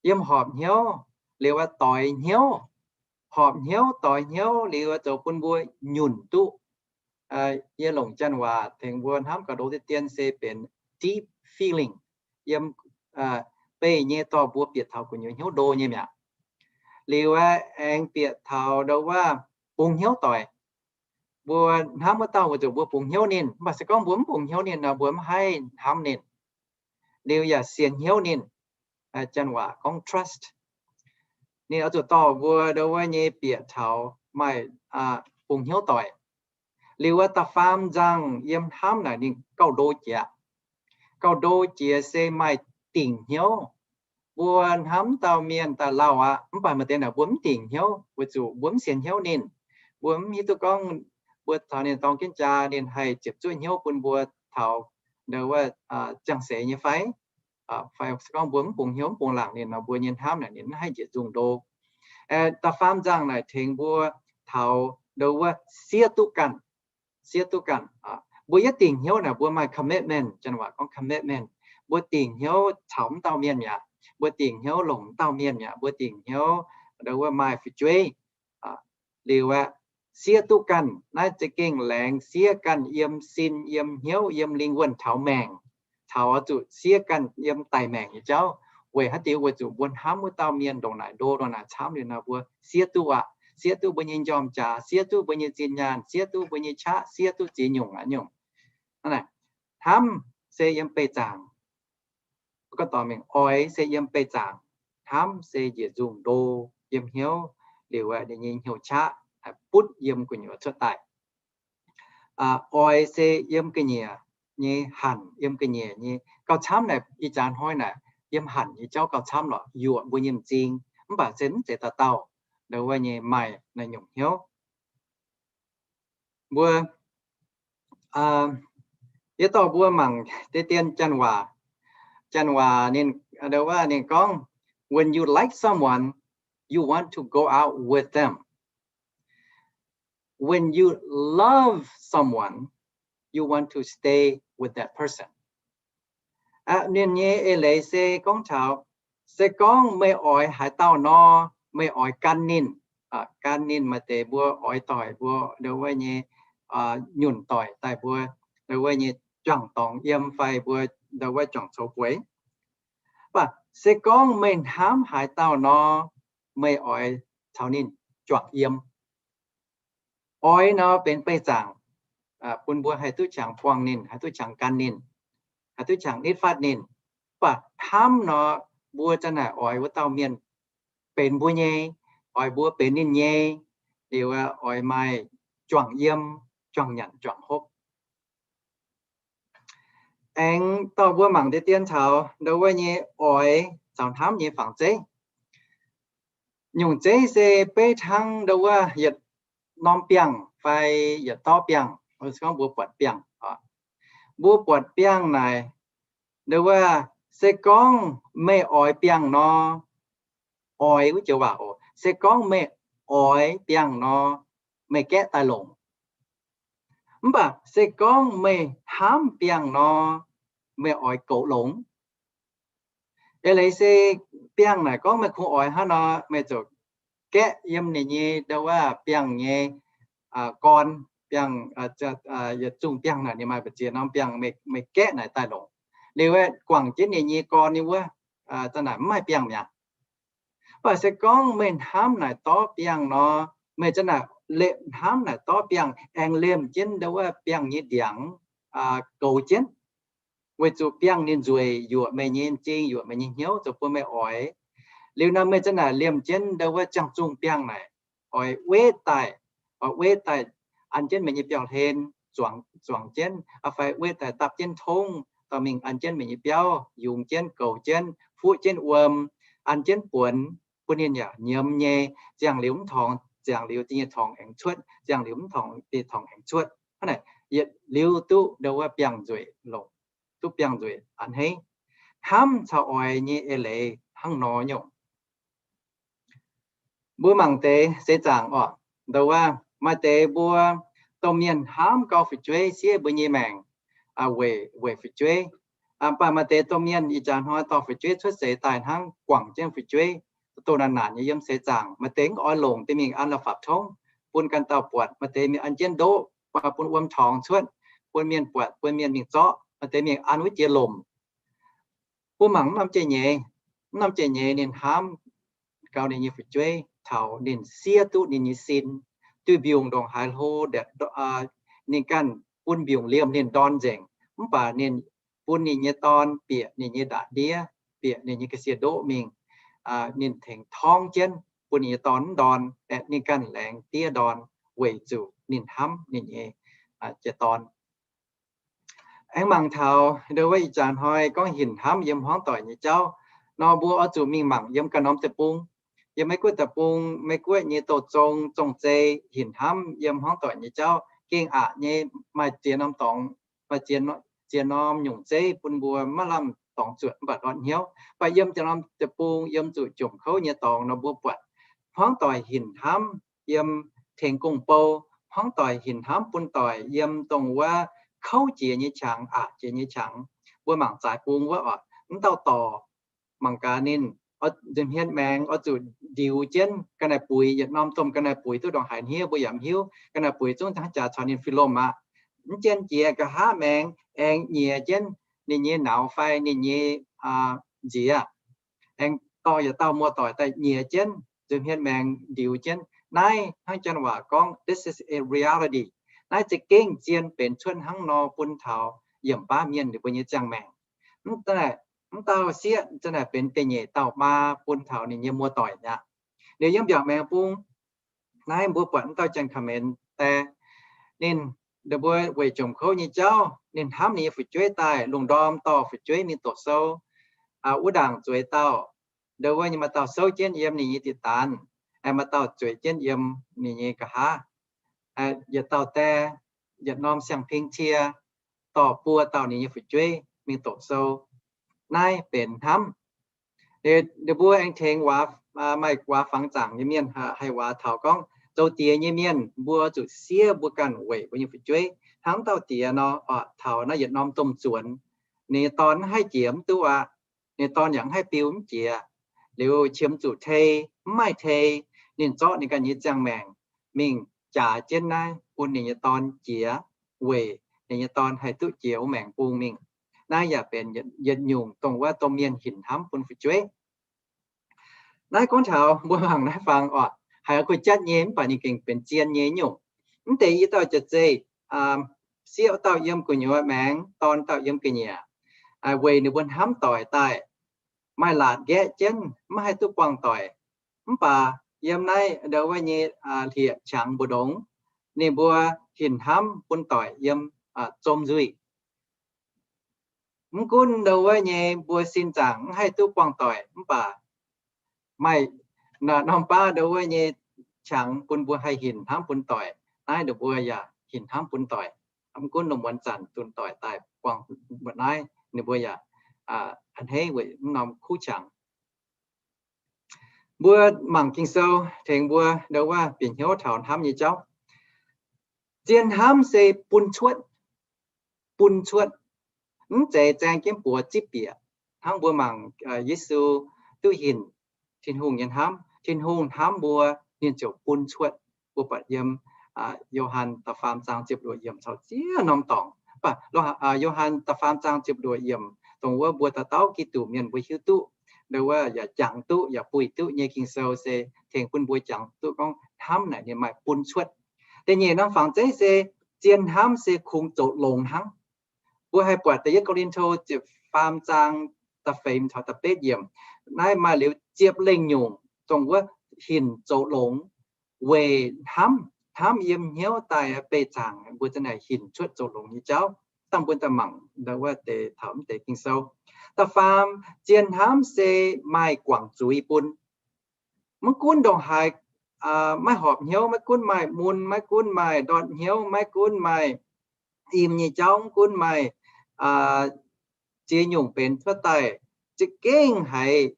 Yiem horpc hnyouv liuz doix hnyouv. Horpc hnyouv doix hnyouv liuz zoux bun mbuo nyunc duqv. Yie longc janx waac tengx mbuo hnamv gauh ndo deix dien se benx deep feeling. Yiem beih nyei dorh mbuo bieqc taux gu'nyuoz hnyouv ndo nyei mi'aqv. Liuz aengx bieqc taux ndo wuov bungx hnyouv doic. Mbuo hnamv wuov dauh weic zuqc mbuo bungx hnyouv ninh, mv baac se gorngv mbuo mv bungx hnyouv ninh nor, mbuo mv haih hnamv ninh. Liuz yaac sienx hnyouv ninh. Janx waac gorngv trust. Ninh oix zuqc dorh mbuo ndo wuov nyei bieqc taux maaih bungx hnyouv doic. Liuz wuov da'faam nzangh yiem hnamv naaic ninh gauh ndo jiex. Gauh ndo jiex se maaih dingc hnyouv. Mbuo hnamv dauh mienh daaih lauh aqv, mv baac maaih deix naaic mbuo mv dingc hnyouv weic zuqc mbuo mv sienx hnyouv ninh. Mbuo mv hiuv duqv gorngv mbuo taux ninh dorng jienv jaa ninh haih ziepc zuoqv hnyouv bun mbuo taux ndo wuov ziangh seix nyei fai? Fai gorngv mbuo mv bungx hnyouv mv bungx laangc ninh nor, mbuo nyei hnamv naaic ninh mv haih njiec nzungh ndo. Da'faam nzangh naaic tengx mbuo taux ndo wuov siev duqv ganh. Siev duqv ganh. Mbuo yietv dingc hnyouv naaic mbuo maaih commitment, janx waac gorngv commitment. Mbuo dingc hnyouv caux wuov dauh mienh mi'aqv. Mbuo dingc hnyouv longc wuov dauh mienh mi'aqv. Mbuo dingc hnyouv ndo wuov maaih fu'jueiv. Liuz aeqv, siev duqv ganh naaiv za'gengh laengz siev ganh yiem sin, yiem hnyouv, yiem lingh wuonh taux maengc, taux zuqc siev ganh yiem daic maengc nyei jauv. Weic haaix diuc? Weic zuqc mbuo hnamv wuov dauh mienh ndongc naaic ndo, ndongc naaic camv liuz nor, mbuo siev duqv aqv. Siev duqv mbuo nyei njormh jaax, siev duqv mbuo nyei zinh nyaanh, siev duqv mbuo nyei qaqv, siev duqv ziex nyungc aqv nyungc. Hnamv se yiem beih zaangc. Mbuo gorngv dorh mingh oix se yiem beih zaangc. Hnamv se njiec nzungh ndo yiem hnyouv liuz aeqv, ninh nyei hnyouv qaqv. butv yiem gu'nyuoz cuotv daaih. Oix se yiem ga'nyiec nyei hanc, yiem ga'nyiec nyei gauh camv naaic, ih jaax hnoi naaic yiem hanc nyei jauv gauh camv lorqc, yuoqc mbuo nyei m'zing, mv baac se mv zeiz dauh dauh ndau wuov nyei maaih naaiv nyungc hnyouv. Mbuo, yie dorh mbuo mangc deix dien janx waac. Janx waac ninh, ndau wuov ninh gorngv, when you like someone, you want to go out with them. When you love someone, you want to stay with that person. Ninh nyei eix leiz se gorngv taux, se gorngv meih oix haaix dauh nor, meih oix gan ninh. Gan ninh maaih deix mbuo oix doic mbuo ndau wuov nyei nyunc doic daaih mbuo ndau wuov nyei juangc dorngx yiem fai mbuo ndau wuov juangc coux bueix. Mv baac se gorngv meih hnamv haaix dauh nor, meih oix caux ninh juangc yiem. Oix nor benx beih zaangc bun mbuo haih duqv qangx buangh ninh, haih duqv qangx gan ninh, haih duqv qangx nitv fatv ninh. Mv baac hnamv nor, mbuo za'naaic oix wuov dauh mienh benx mbuo nyei, oix mbuo benx ninh nyei, liuz oix maaih juangc yiem, juangc nyanc, juangc hopv. Aengx dorh mbuo mangc deix dien taux ndau wuov nyei oix caux hnamv nyei fangx zeiv. Nyungc zeiv se beiv hnangv ndau wuov yietc norm biangh fai yietc dorv biangh, gorngv mbuo buatc biangh. Mbuo buatc biangh naaic, ndau wuov, se gorngv meih oix biangh nor, oix wuov joux waac oc, se gorngv meih oix biangh nor, meih gaeqv daaih longc. Mv baac se gorngv meih hnamv biangh nor, meih oix goux longx. Eix leiz se biangh naaic gorngv meih kungx oix hnangv nor, meih ziouc gaeqv yiem ninh nyei ndau wuov biangh nyei gorn, biangh, yietc zungh biangh naaic ninh maaih mbu'ziex norm biangh, meih gaeqv naaic daaih longc. Liuz guangc jienv ninh nyei gorn nyei wuov, za'naaic mv maaih biangh mi'aqv. Mv baac se gorngv meih hnamv naaic dorv biangh nor, meih za'naaic lemh hnamv naaic dorv biangh, aengx lemh jienv ndau wuov biangh nyei ndiangx goux jienv, weic zuqc biangh ninh nzueic yuoqc meih nyei m'zing, yuoqc meih nyei hnyouv, zoux bun meih oix. Liuz nor meih za'naaic liemh jienv ndau wuov ziangh zungh biangh naaic, oix wetv daaih, oix wetv daaih an jienv meih nyei biauv-hlen zuangx jienv, fai wetv daaih dapv jienv tongv dorh mingh an jienv meih nyei biauv, yungz jienv, goux jienv, fuqv jienv wuom, an jienv buonx, bun ninh yaac nyiemz nyei. Ziangh liuz mv torngx, ziangh liuz da'nyeic torngx aengx cuotv, ziangh liuz mv torngx, da'nyeic torngx aengx cuotv. Hnangv naaic yietc liuz duqv ndau wuov biangh nzueic longc, duqv biangh nzueic a'hneiv. Hnamv caux oix nyei eix leiz hnangv nor nyungc. Mbuo mangc deix seix zaangc oc, ndau wuov maaih deix mbuo domh mienh hnamv gauh fu'jueiv siev mbuo nyei maengc weic, weic fu'jueiv. Mv baac maaih deix domh mienh ih jaax hnoi dorh fu'jueiv cuotv seix daaih hnangv guangc jienv fu'jueiv, doh naanc naanc nyei yiem seix zaangc. Maaih deix mv oix longc deix mingh an la'fapv tongv bun ganh dauh buatc, maaih deix mingh an jienv ndoqv, bun wuom torngx cuotv bun mienh buatc, bun mienh mingh zorqv, maaih deix mingh an wuov jiex lomc. Mbuo mangc mv norm jiex nyeiz, mv norm jiex nyeiz ninh hnamv gauh ninh nyei fu'jueiv taux ninh siev duqv ninh nyei sin. Duih mbiungc ndongc haaix hlo, ninh ganh bun mbiungc liemh ninh dorn nzengc, mv baac ninh bun ninh nyei dorn bieqc ninh nyei ndaatv ndiev, bieqc ninh nyei ga'sie ndoqv mingh, ninh tengx torngv jienv bun ninh nyei dorn mv ndorn, aengx ninh ganh laengz diev ndorn weic zuqc ninh hnamv ninh nyei jiex dorn. Aengx mangc taux ndau wuov ih jaax hnoi gorngv hinc hnamv yiem hmuangv doic nyei jauv nor, mbuo oix zuqc mingh mangc yiem ganh norm deic-bung. Yiem Meiv Guoqv deic-bung, Meiv Guoqv nyei douz-zong zong-zei hinc hnamv yiem hmuangv doic nyei jauv gengh aqc nyei. Maaih ziex norm dorngx, maaih ziex norm nyungc zeiv bun mbuo maiv lamh dorngx zuotc mv baac ndortv hnyouv. Mv baac yiem jiex norm deic-bung, yiem zuqc jomc kouv nyei dorngx nor, mbuo buatc hmuangv doic hinc hnamv yiem tengx gong-bou, hmuangv doic hinc hnamv bun doic yiem dongh wuov kouv jiex nyei qangx, aqc jiex nyei qangx. Mbuo mangc zaaix bung wuov oc, mv dauh dorc mangc gaax ninh nza'hmien maengx oix zuqc ndiux jienv ga'naaiv-buix, yietc norm domh ga'naaiv-buix duqv ndongc haaix hniev mbuo yaac mv hiuv. Ga'naaiv-buix zungv hnangv jaax caux ninh fih lomh aqv. Mv jien jiex nqa'haav maengx aengx nyiex jienv ninh nyei nauz fai ninh nyei nziex, aengx dorh yietc dauh muoz-doic daaih nyiex jienv nza'hmien maengx ndiux jienv. Naaiv hnangv janx waac gorngv, this is a reality. Naaiv za'gengh zien benx cuotv hnangv nor bun taux yiem baav mienh ninh mbuo nyei ziangh maengc. Mv dauh sieqv za'naaic benx da'nyeic dauh maa bun taux ninh nyei muoz-doic aqv. Liuz yiem mbiaauc maengx bung, Naaiv mbuo buatc wuov dauh Janx-Ka'menx die, ninh, ninh mbuo weic jomc kouv nyei jauv, ninh hnamv ninh nyei fu'jueiv daaih, lungh ndorm dorh fu'jueiv mingh doqc sou, wuov ndaangc zueiz dauh, ndo wuov nyei maaih dauh souv jienv yiem ninh nyei diqc daanz, maaih dauh zueiz jienv yiem ninh nyei nqa'haav, yietc dauh die, yietc norm siang-ping cie, dorh buo dauh ninh nyei fu'jueiv mingh doqc sou. Naaiv benx hnamv. Ninh mbuo aengx tengx waac, maaih waac fangx zaangc nyei mienh haih waac taux gorngv, zoux diex nyei mienh mbuo zuqc siev mbuo ganh weic mbuo nyei fu'jueiv. Hnangv dauh diex nor, taux naaiv yietc norm domh zuonx, ninh nyei dorn mv haih jiex mv duqv aqv. Ninh dorn yaac mv haih biu mv jiex. Liuz qiemx zuqc tei, mv maaih tei, ninh zorqv ninh ganh nyei ziangh maengc mingh jaax jienv naaiv bun ninh nyei dorn jiex, weic ninh nyei dorn haih duqv jiex wuov maengx bung mingh. Naaiv yaac benx yietc nyungc dongh wuov domh mienh hinc hnamv bun fu'jueiv. Naaiv gorngv taux mbuo mangc naaiv fangx oc, haiz kuh jatv nyei mv baac ninh gengh benx zien nyei nyungc. Mv deix i dauh jiex zeih, sieqv dauh yiem gu'nyuoz maengx, dorn dauh yiem ga'nyiec, weic ninh mbuo hnamv doic daaih, maaih laatc nqaeqv jienv mv haih duqv buangh doic. Mv baac yiem naaiv ndo wuov nyei hlieqv-qangx mbu'ndongx, ninh mbuo hinc hnamv bun doic yiem zom nzuih. Mv gunv ndo wuov nyei mbuo sin zaangc mv haih duqv buangh doic mv baac maaih norm baav ndo wuov nyei qangx bun mbuo haih hinc hnamv bun doic. Naaiv ninh mbuo yaac hinc hnamv bun doic. Mv gunv lungh muonz zanc dunh doic daaih buangh mbuo naaiv, ninh mbuo yaac a'hneiv weic mv norm kuv qangx. Mbuo mangc Ging-Sou tengx mbuo ndo wuov bieqc hnyouv taux hnamv nyei jauv. Zien hnamv se bun cuotv, bun cuotv, mv zeiz zaeng jienv buoz zipv bieqc. Hnangv mbuo mangc Yesu duqv hinc Tin-Hungh nyei hnamv, Tin-Hungh hnamv mbuo, ninh ziouc bun cuotv. Mbuo buatc yiem Yo^han da'faam zaang ziepc luoqc yiemc caux ziex norm dorngx. Mv baac Yo^han da'faam zaang ziepc luoqc yiemc dongh wuov mbuo dauh dauh Giduc mienh mbuo hiuv duqv, ndo wuov yaac jangx duqv yaac buih duqv nyei Ging-Sou se tengx bun mbuo jangx duqv gorngv hnamv naaic ninh maaih bun cuotv. Da'nyeic norm fangx zeiv se zien hnamv se kungx zoux longx hnangv. Mbuo haih buatc da'yietv Ko^lin^to ziepc faam zaang da'feix caux da'betv yiemc. Naaiv maaih liuz ziepc lengh nyungc dongh wuov hinc zoux longx weic hnamv, hnamv yiem hnyouv daaih beih zaangc mbuo za'naaic hinc cuotv zoux longx nyei jauv. Dangh mbuo daaih mangc ndo wuov deix taux mv deix Ging-Sou. Da'faam, zien hnamv se maaih guangc zuiz bun. Maiv gunv ndongc haaix, maiv horpc hnyouv, maiv gunv maaih mun, maiv gunv maaih ndortv hnyouv, maiv gunv maaih im nyei jauv, maiv gunv maaih ziex nyungc benx cuotv daaih, za'gengh haiz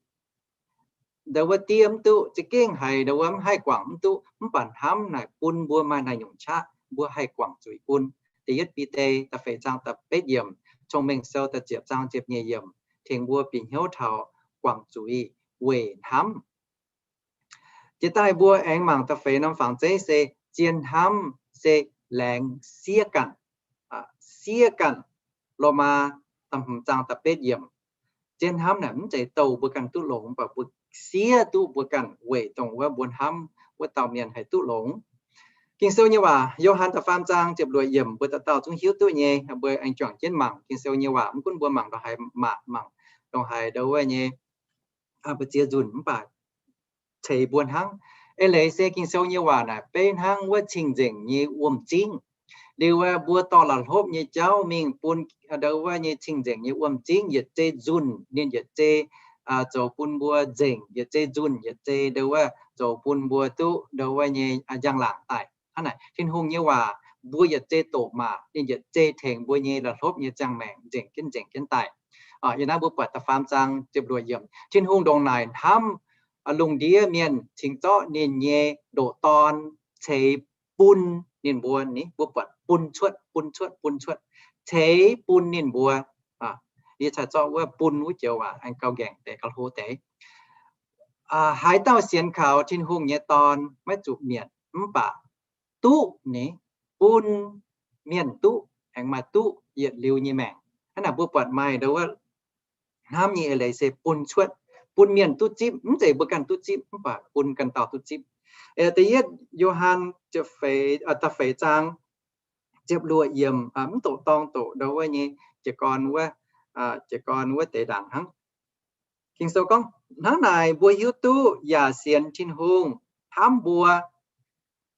ndo wuov diev mv duqv, za'gengh haiz ndo wuov mv haih guangc mv duqv, mv baac hnamv naaic bun mbuo maaih naaiv nyungc qaqv mbuo haih guangc zuiz bun. Da'yietv Bide da'feix zaang da'betv yiemc, Cong-Mengh Sou da'ziepc zaang ziepc nyeic yiemc tengx mbuo bieqc hnyouv taux guangc zuiz weic hnamv. Jiex daaih mbuo aengx mangc da'feix norm fangx zeiv se, zien hnamv se laengz siev ganh, siev ganh. Lomaa da'hmz zaang da'betv yiemc. Zien hnamv naaic mv zeiz douh mbuo ganh duqv longx, mv baac mbuo siev duqv mbuo ganh weic dongh wuov mbuo hnamv wuov dauh mienh haih duqv longx. Ging-Sou nyei waac, Yo^han da'faam zaang ziepc luoqc yiemc, mbuo dauh dauh zungv hiuv duqv nyei. Mbuo aengx juangc jienv mangc Ging-Sou nyei waac, mv gunv mbuo mangc ndongc haaix, mangc, mangc ndongc haaix ndo wuov nyei mbu'ziex nzunc mv baac ceix mbuo hnangv. Eix leiz se Ging-Sou nyei waac naaic beiv hnangv wuov cing-nzengc nyei wuom-zingv. Liuz mbuo dorh la'hlopv nyei jauv mingh bun ndo wuov nyei cing-nzengc nyei wuom-zingv yietc zei nzunc ninh yietc zei zoux bun mbuo nzengc, yietc zei nzunc yietc zei ndo wuov zoux bun mbuo duqv ndo wuov nyei njang-laangc daaih. Hnangv naaic Tin-Hungh nyei waac mbuo yietc zei doqc maac ninh yietc zei tengx mbuo nyei la'hlopv nyei ziangh maengc nzengc jienv nzengc jienv daaih. Yiem naaiv mbuo buatc da'faam zaang ziepc luoqc yiemc, Tin-Hungh ndongc naaic hnamv lungh ndiev mienh cingx zorqv ninh nyei ndoqc Dorn ceix bun ninh mbuo. Ni mbuo buatc bun cuotv, bun cuotv, bun cuotv, ceix bun ninh mbuo. Yie cai zorqv wuov bun wuov joux waac aengx gauh nqaengc deix, gauh hlo deix. Haaix dauh sienx kaux Tin-Hungh nyei Dorn maiv zuqc mietc mv baac duqv ni, bun mienh duqv, aengx maaih duqv yietc liuz nyei maengc. Hnangv naaic mbuo buatc maaih ndo wuov hnamv nyei eix leiz se bun cuotv, bun mienh duqv zipv, mv zeiz mbuo ganh duqv zipv mv baac bun ganh dauh duqv zipv. Da'yietv Yo^han da'feix zaang ziepc luoqc yiemc, mv doqc dorng doqc ndo wuov nyei jiez gorn wuov, jiez gorn wuov deix ndaangc hnangv. Ging-Sou gorngv, hnangv naaic mbuo hiuv duqv yaac sienx Tin-Hungh hnamv mbuo,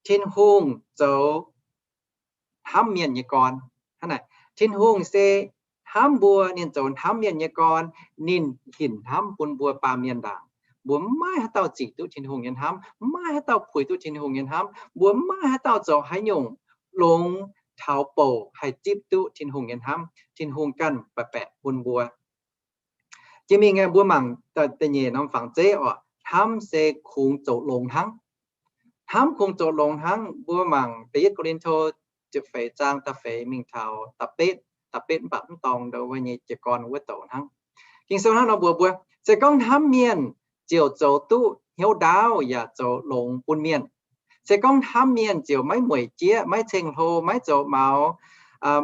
Tin-Hungh zoux hnamv mienh nyei gorn. Hnangv naaic, Tin-Hungh se hnamv mbuo, ninh zoux hnamv mienh nyei gorn, ninh hinc hnamv bun mbuo baamh mienh ndaangc. Mbuo maiv haaix dauh zic duqv Tin-Hungh nyei hnamv, maiv haaix dauh puix duqv Tin-Hungh nyei hnamv, mbuo maiv haaix dauh zoux haaix nyungc longx taux bouc haih zipv duqv Tin-Hungh nyei hnamv. Tin-Hungh ganh baeqc baeqc bun mbuo. Jiex mingh mbuo mangc da'nyeic norm fangx zeiv oc, hnamv se kungx zoux longx hnangv. Hnamv kungx zoux longx hnangv. Mbuo mangc da'yietv Ko^lin^to ziepc feix zaang da'feix mingh taux da'betv, da'betv mv baac mv dorngx ndo wuov nyei jiez gorn wuov douc hnangv. Ging-Sou hnangv nor mbuox mbuo, se gorngv hnamv mienh ziouc zoux duqv hnyouv ndaauv yaac zoux longx bun mienh. Se gorngv hnamv mienh ziouc maiv mueic jieqv, maiv ceng-hlo, maiv zoux maux,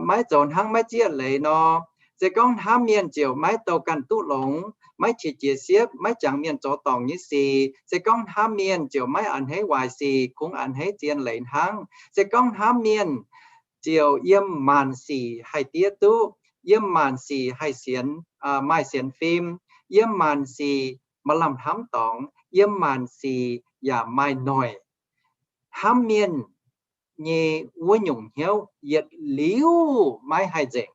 maiv zoux hnangv maiv zieqv leiz nor. Se gorngv hnamv mienh ziouc maiv douh ganh duqv longx, maiv qiex jiez siepv, maiv jangx mienh zoux dorngc nyei sic. Se gorngv hnamv mienh ziouc maiv a'hneiv waaic sic, kungx a'hneiv zien leiz hnangv. Se gorngv hnamv mienh ziouc yiem maanc sic haih diev duqv, yiem maanc sic haih sienx, maaih sienx fim, yiem maanc sic maaih lamh hnamv dorngx, yiem maanc sic yaac maaih noic. Hnamv mienh nyei wuov nyungc hnyouv yietc liuz maiv haih nzengc.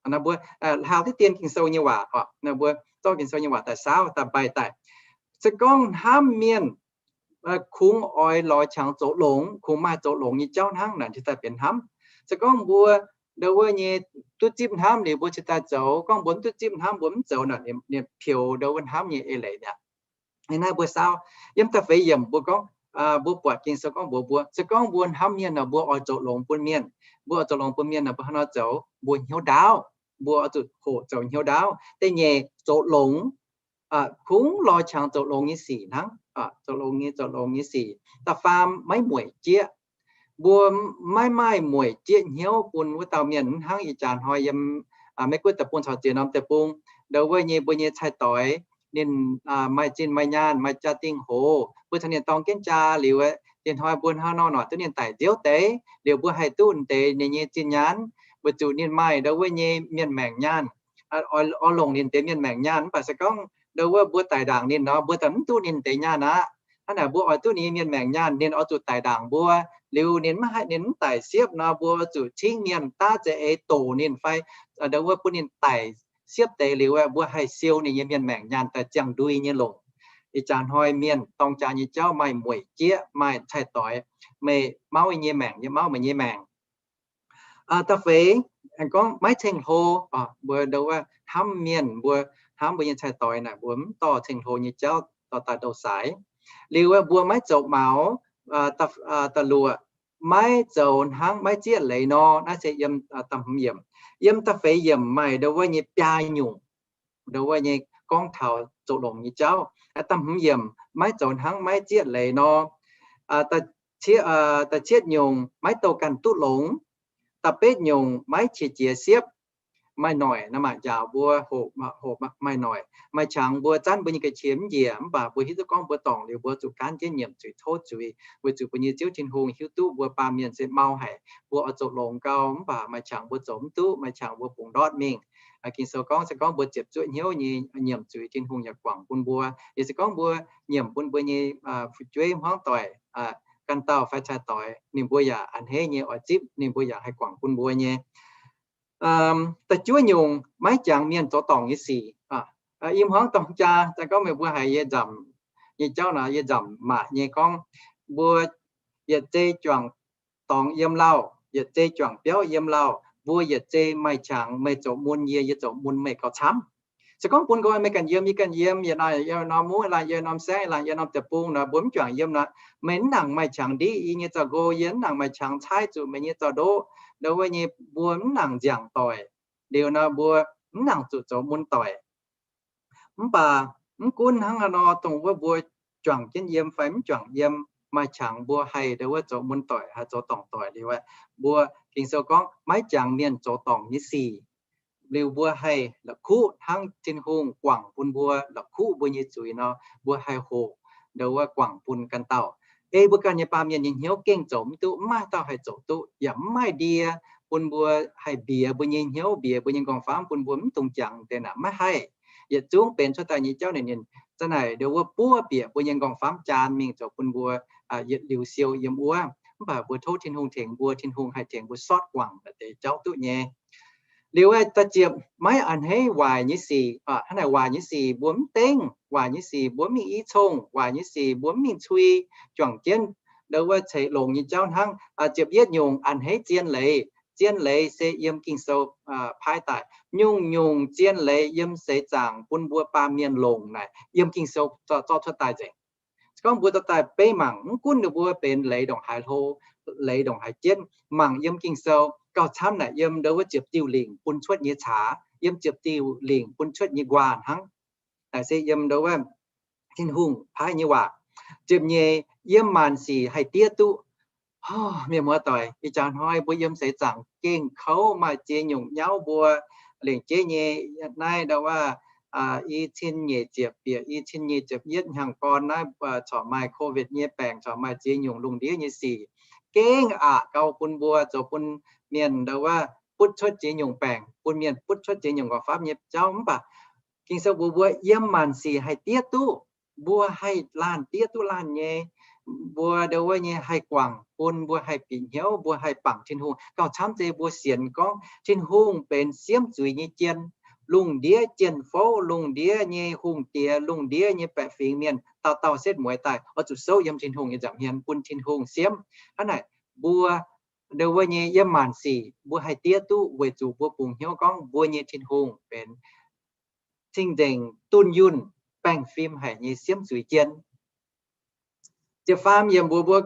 Mbuo hlauv diqv dien Ging-Sou nyei waac oc, mbuo zorqv Ging-Sou nyei waac daaih saauv daaih mbaih daaih. Se gorngv hnamv mienh kungx oix lorz qangx zoux longx, kungx maaih zoux longx nyei jauv hnangv naaic cingx daaih benx hnamv. Se gorngv mbuo ndo wuov nyei duqv zipv hnamv liuz mbuo cingx daaih zoux, gorngv mbuo mv duqv zipv hnamv mbuo mv zoux naaic, ninh piou ndo wuov hnamv nyei eix leiz mi'aqv. Naaiv mbuo saauv yiem da'feix yiemc mbuo gorngv, mbuo buatc Ging-Sou gorngv mbuox mbuo, se gorngv mbuo hnamv mienh nor, mbuo oix zoux longx bun mienh. Mbuo oix zoux longx bun mienh nor, mbuo hnangv nor zoux, mbuo hnyouv ndaauv, mbuo oix zuqc hoqc zoux hnyouv ndaauv. Da'nyeic, zoux longx, kungx lorz qangx zoux longx nyei sic hnangv, zoux longx nyei, zoux longx nyei sic. Da'faam, maiv mueic jieqv. Mbuo maiv maaih mueic jieqv hnyouv bun wuov dauh mienh. Mv hnangv ih jaax hnoi yiem Meiv Guoqv deic-bung caux ziex norm deic-bung, ndo wuov nyei mbuo nyei cai-doix ninh maaih zinh maaih nyaanh, maaih jaa-dingh hoz, mbuo caux ninh dorng jienv jaa liuz, ih hnoi mbuo hnangv nor noic duqv ninh daic nziouv deix liuz, mbuo haih duqv deix ninh nyei zinh nyaanh, weic zuqc ninh maaih ndo wuov nyei mienh maengc nyaanh. Oix longc ninh deix mienh maengc nyaanh, mv baac se gorngv ndo wuov mbuo daic ndaangc ninh nor, mbuo daaih mv duqv ninh deix nyaanh aqv. Hnangv naaic mbuo oix duqv ninh nyei mienh maengc nyaanh, ninh oix zuqc daic ndaangc mbuo. Liuz ninh mv haih, ninh mv daic siepv nor, mbuo zuqc cingv mienh daav za'eix doqc ninh fai ndo wuov bun ninh daic siepv deix liuz, mbuo haih siou ninh nyei mienh maengc nyaanh daaih ziangh ndui nyei longc. Ih jaax hnoi mienh dorng jaa nyei jauv maaih mueic jieqv, maaih cai-doix, meih mauv yie nyei maengc, yie mauv meih nyei maengc. Da'feix, gorngv maiv ceng-hlo. Mbuo ndo wuov hnamv mienh, mbuo hnamv mbuo nyei cai-doix naaic, mbuo mv dorh ceng-hlo nyei jauv dorh daaih ndo saaix. Liuz mbuo maiv zoux maux. Da'luoqc, maiv zoux hnangv maiv zieqv leiz nor. Naaiv se yiem da'hmz yiemc. Yiem da'feix yiemc maaih ndo wuov nyei biaa nyungc, ndo wuov nyei gorngv taux zoux longx nyei jauv. Da'hmz yiemc, maiv zoux hnangv maiv zieqv leiz nor. Da'cietv nyungc, maiv douh ganh duqv longx. Da'betv nyungc, maiv qiex jiez siepv, maaih noic. Naaiv maaih njaaux mbuo hoqc, hoqc maaih noic, maaih qangx mbuo zanv mbuo nyei ga'qiex mv njiec, mv baac mbuo hiuv duqv gorngv mbuo dorngc liuz mbuo zuqc gaanv jienv nyiemc zuiz tov zuiz, weic zuqc mbuo nyei Ziouv Tin-Hungh hiuv duqv mbuo baamh mienh se mau haic, mbuo oix zoux longx gau, mv baac maaih qangx mbuo zoux mv duqv, maaih qangx mbuo bungx ndortv mingh. Ging-Sou gorngv se gorngv mbuo ziepc zuoqv hnyouv nyei nyiemc zuiz, Tin-Hungh yaac guangc bun mbuo. Yaac se gorngv mbuo nyiemc bun mbuo nyei fu'jueiv hmuangv doic, ganh dauh fai cai-doix, ninh mbuo yaac a'hneiv nyei oix zipv, ninh mbuo yaac haih guangc bun mbuo nyei. Da'juov nyungc, maiv jangx mienh zoux dorngc nyei sic. Yie hmuangv dorng jaa, se gorngv meih mbuo haiz yie nzamc nyei jauv nor, yie nzamc maac nyei gorngv, mbuo yietc zei juangc dorngx yiem lauh, yietc zei juangc biauv yiem lauh, mbuo yietc zei maaih qangx, meih zoux mun yie, yie zoux mun meih gauh camv. Se gorngv bun nqoi meih ganh yiem, yie ganh yiem, yietc norm, yietc norm mungv, yietc norm saengv, yietc norm deic-bung nor, mbuo mv juangc yiem nor, meih mv nangc maaih qangx ndiqv yie nyei zaux-nqo, yie mv nangc maaih qangx caaiv zuqc meih nyei zaux-ndoqv. Ndo wuov nyei mbuo mv nangc nziangc doic. Liuz nor mbuo mv nangc zuqc zoux mun doic. Mv baac mv gunv hnangv haaix nor, dongh wuov mbuo juangc jienv yiem fai mv juangc yiem, maaih qangx mbuo haih ndo wuov zoux mun doic, haih zoux dorngc doic liuz, mbuo Ging-Sou gorngv maiv jangx mienh zoux dorngc nyei sic. Liuz mbuo haih la'kuqv hnangv Tin-Hungh guangc bun mbuo, la'kuqv mbuo nyei zuiz nor, mbuo haih hoqc ndo wuov guangc bun ganh dauh. Ei mbuo ganh nyei baamh mienh nyei hnyouv gengh zoux mv duqv, mv maaih dauh haih zoux duqv, yaac mv maaih ndie bun mbuo haih mbiex mbuo nyei hnyouv, mbiex mbuo nyei nqorngv-famv bun mbuo mv dungx jangx deix naaic, maiv haih. Yietc zungv benx cuotv daaih nyei jauv ninh, ninh za'naaic ndo wuov buov bieqc mbuo nyei nqorngv-famv jaan mingh zoux bun mbuo yietc liuz siou yiem wuov. Mv baac mbuo tov Tin-Hungh tengx mbuo, Tin-Hungh haih tengx mbuo sortv guangc deix jauv duqv nyei. Liuz aeqv, da'ziepc, maiv a'hneiv waaic nyei sic. Hnangv naaic waaic nyei sic mbuo mv dengv, waaic nyei sic mbuo mv mingh i cong, waaic nyei sic mbuo mv mingh cui, juangc jienv ndo wuov ceix longx nyei jauv hnangv. Ziepc yietv nyungc, a'hneiv zien leiz. Zien leiz se yiem Ging-Sou paaiv daaih. Nyungc-nyungc zien leiz yiem seix zaangc bun mbuo baamh mienh longc naaic yiem Ging-Sou zorqv cuotv daaih nzengc. Se gorngv mbuo dorh daaih beiv mangc, mv gunv ninh mbuo benx leiz ndongc haaix hlo, leiz ndongc haaix jienv, mangc yiem Ging-Sou gauh camv naaic yiem ndo wuov ziepc diuh lingc bun cuotv nyei caax, yiem ziepc diuh lingc bun cuotv nyei nquaah hnangv. Naaic se yiem ndo wuov Tin-Hungh paaiv nyei waac. Ziepc nyeic, yiem maanc sic haih diev duqv. Mienh muoz-doic, ih jaax hnoi mbuo yiem seix zaangc gengh kouv, maaih ziex nyungc nyauv mbuo lengc jeiv nyei. Naaiv ndo wuov i cin nyeic ziepc bieqc i cin nyeic ziepc yietv hnyangx gorn naaiv corc maaih COVID nyei baengc, corc maaih ziex nyungc lungh ndiev nyei sic. Gengh aqc gau bun mbuo, zoux bun mienh ndo wuov butv cuotv ziex nyungc baengc, bun mienh butv cuotv ziex nyungc nqorngv-famv nyei jauv. Mv baac Ging-Sou mbuox mbuo yiem maanc sic haih diev duqv. Mbuo haih laanh diev duqv laanh nyei. Mbuo ndo wuov nyei haih guangc bun mbuo haih bieqc hnyouv, mbuo haih bangc Tin-Hungh. Gauh camv se mbuo sienx gorngv Tin-Hungh benx siemv zuiz nyei jien. Lungh ndiev jien-fouv, lungh ndiev nyei hungh diex, lungh ndiev nyei baeqc fingx mienh, dauh dauh setv mueiz daaih oix zuqc souv yiem Tin-Hungh nyei nza'hmien bun Tin-Hungh siemv. Hnangv naaic mbuo ndo wuov nyei yiem maanc sic mbuo haih diev duqv weic zuqc mbuo bungx hnyouv gorngv mbuo nyei Tin-Hungh benx cing-nzengc, dunh yunh, baengh fim haic nyei siemv zuiz jien. Ziepc faam yiemc mbuox mbuo,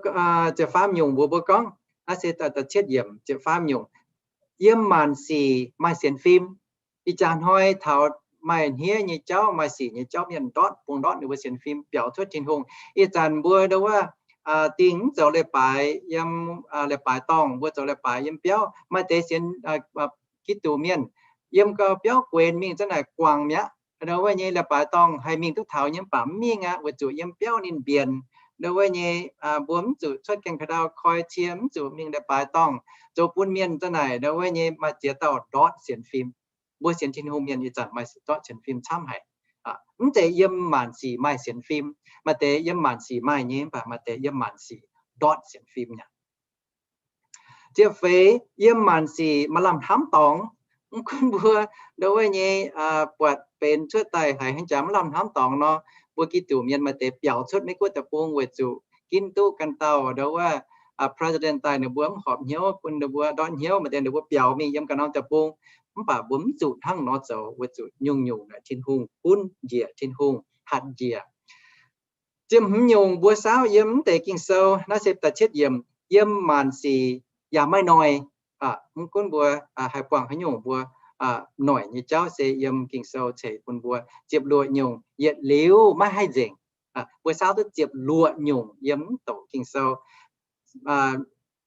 ziepc faam nyungc mbuox mbuo gorngv, naaiv se da'cietv yiemc, ziepc faam nyungc, yiem maanc sic maaih sienx fim. Ih jaax hnoi taux maaih hniev nyei jauv, maaih sic nyei jauv, mienh ndortv bung ndortv ninh mbuo sienx fim biaux cuotv Tin-Hungh. Ih zanc mbuo ndo wuov dingh mv zoux leiz-baaix yiem leiz-baaix dorngh, mbuo zoux leiz-baaix yiem biauv, maaih deix sienx Giduc mienh yiem gau biauv guenx mingh za'naaic guangc mi'aqv. Ndo wuov nyei leiz-baaix dorngh haih mingh duqv taux nyei, mv baac mv mingh aqv, weic zuqc yiem biauv ninh mbienc. Ndo wuov nyei mbuo mv zuqc cuotv gaengh pa'ndau koi cie, mv zuqc mingh leiz-baaix dorngh, zoux bun mienh za'naaic ndo wuov nyei maaih ziex dauh ndortv sienx fim. Mbuo sienx Tin-Hungh mienh ih zanc maaih ndortv sienx fim camv haic. Mv zeiz yiem maanc sic maaih sienx fim. Maaih deix yiem maanc sic maaih nyei, mv baac maaih deix yiem maanc sic ndortv sienx fim nyei. Ziepc feix, yiem maanc sic maaih lamh hnamv dorngx. Mv gunv mbuo ndo wuov nyei buatc benx cuotv daaih haiz haaix jaax mv lamh hnamv dorngx nor, mbuo Giduc mienh maaih deix biaux cuotv Meiv Guoqv deic-bung weic zuqc ginv duqv ganh dauh ndo wuov president daaih ninh mbuo mv horpc hnyouv bun ninh mbuo ndortv hnyouv, maaih deix ninh mbuo biaux mingh yiem ganh norm deic-bung. Mv baac mbuo mv zuqc hnangv nor zoux weic zuqc nyungc-nyungc naaic Tin-Hungh gunv njiec, Tin-Hungh hatc njiec. Ziepc hmz nyungc mbuo saauv yiem mv deix Ging-Sou, naaiv se da'cietv yiemc, yiem maanc sic yaac maiv noic. Mv gunv mbuo haih buangh haaix nyungc mbuo noic nyei jauv se yiem Ging-Sou ceix bun mbuo. Ziepc luoqc nyungc, yietc liuz maiv haih nzengc. Mbuo saauv duqv ziepc luoqc nyungc yiem mv doqc Ging-Sou.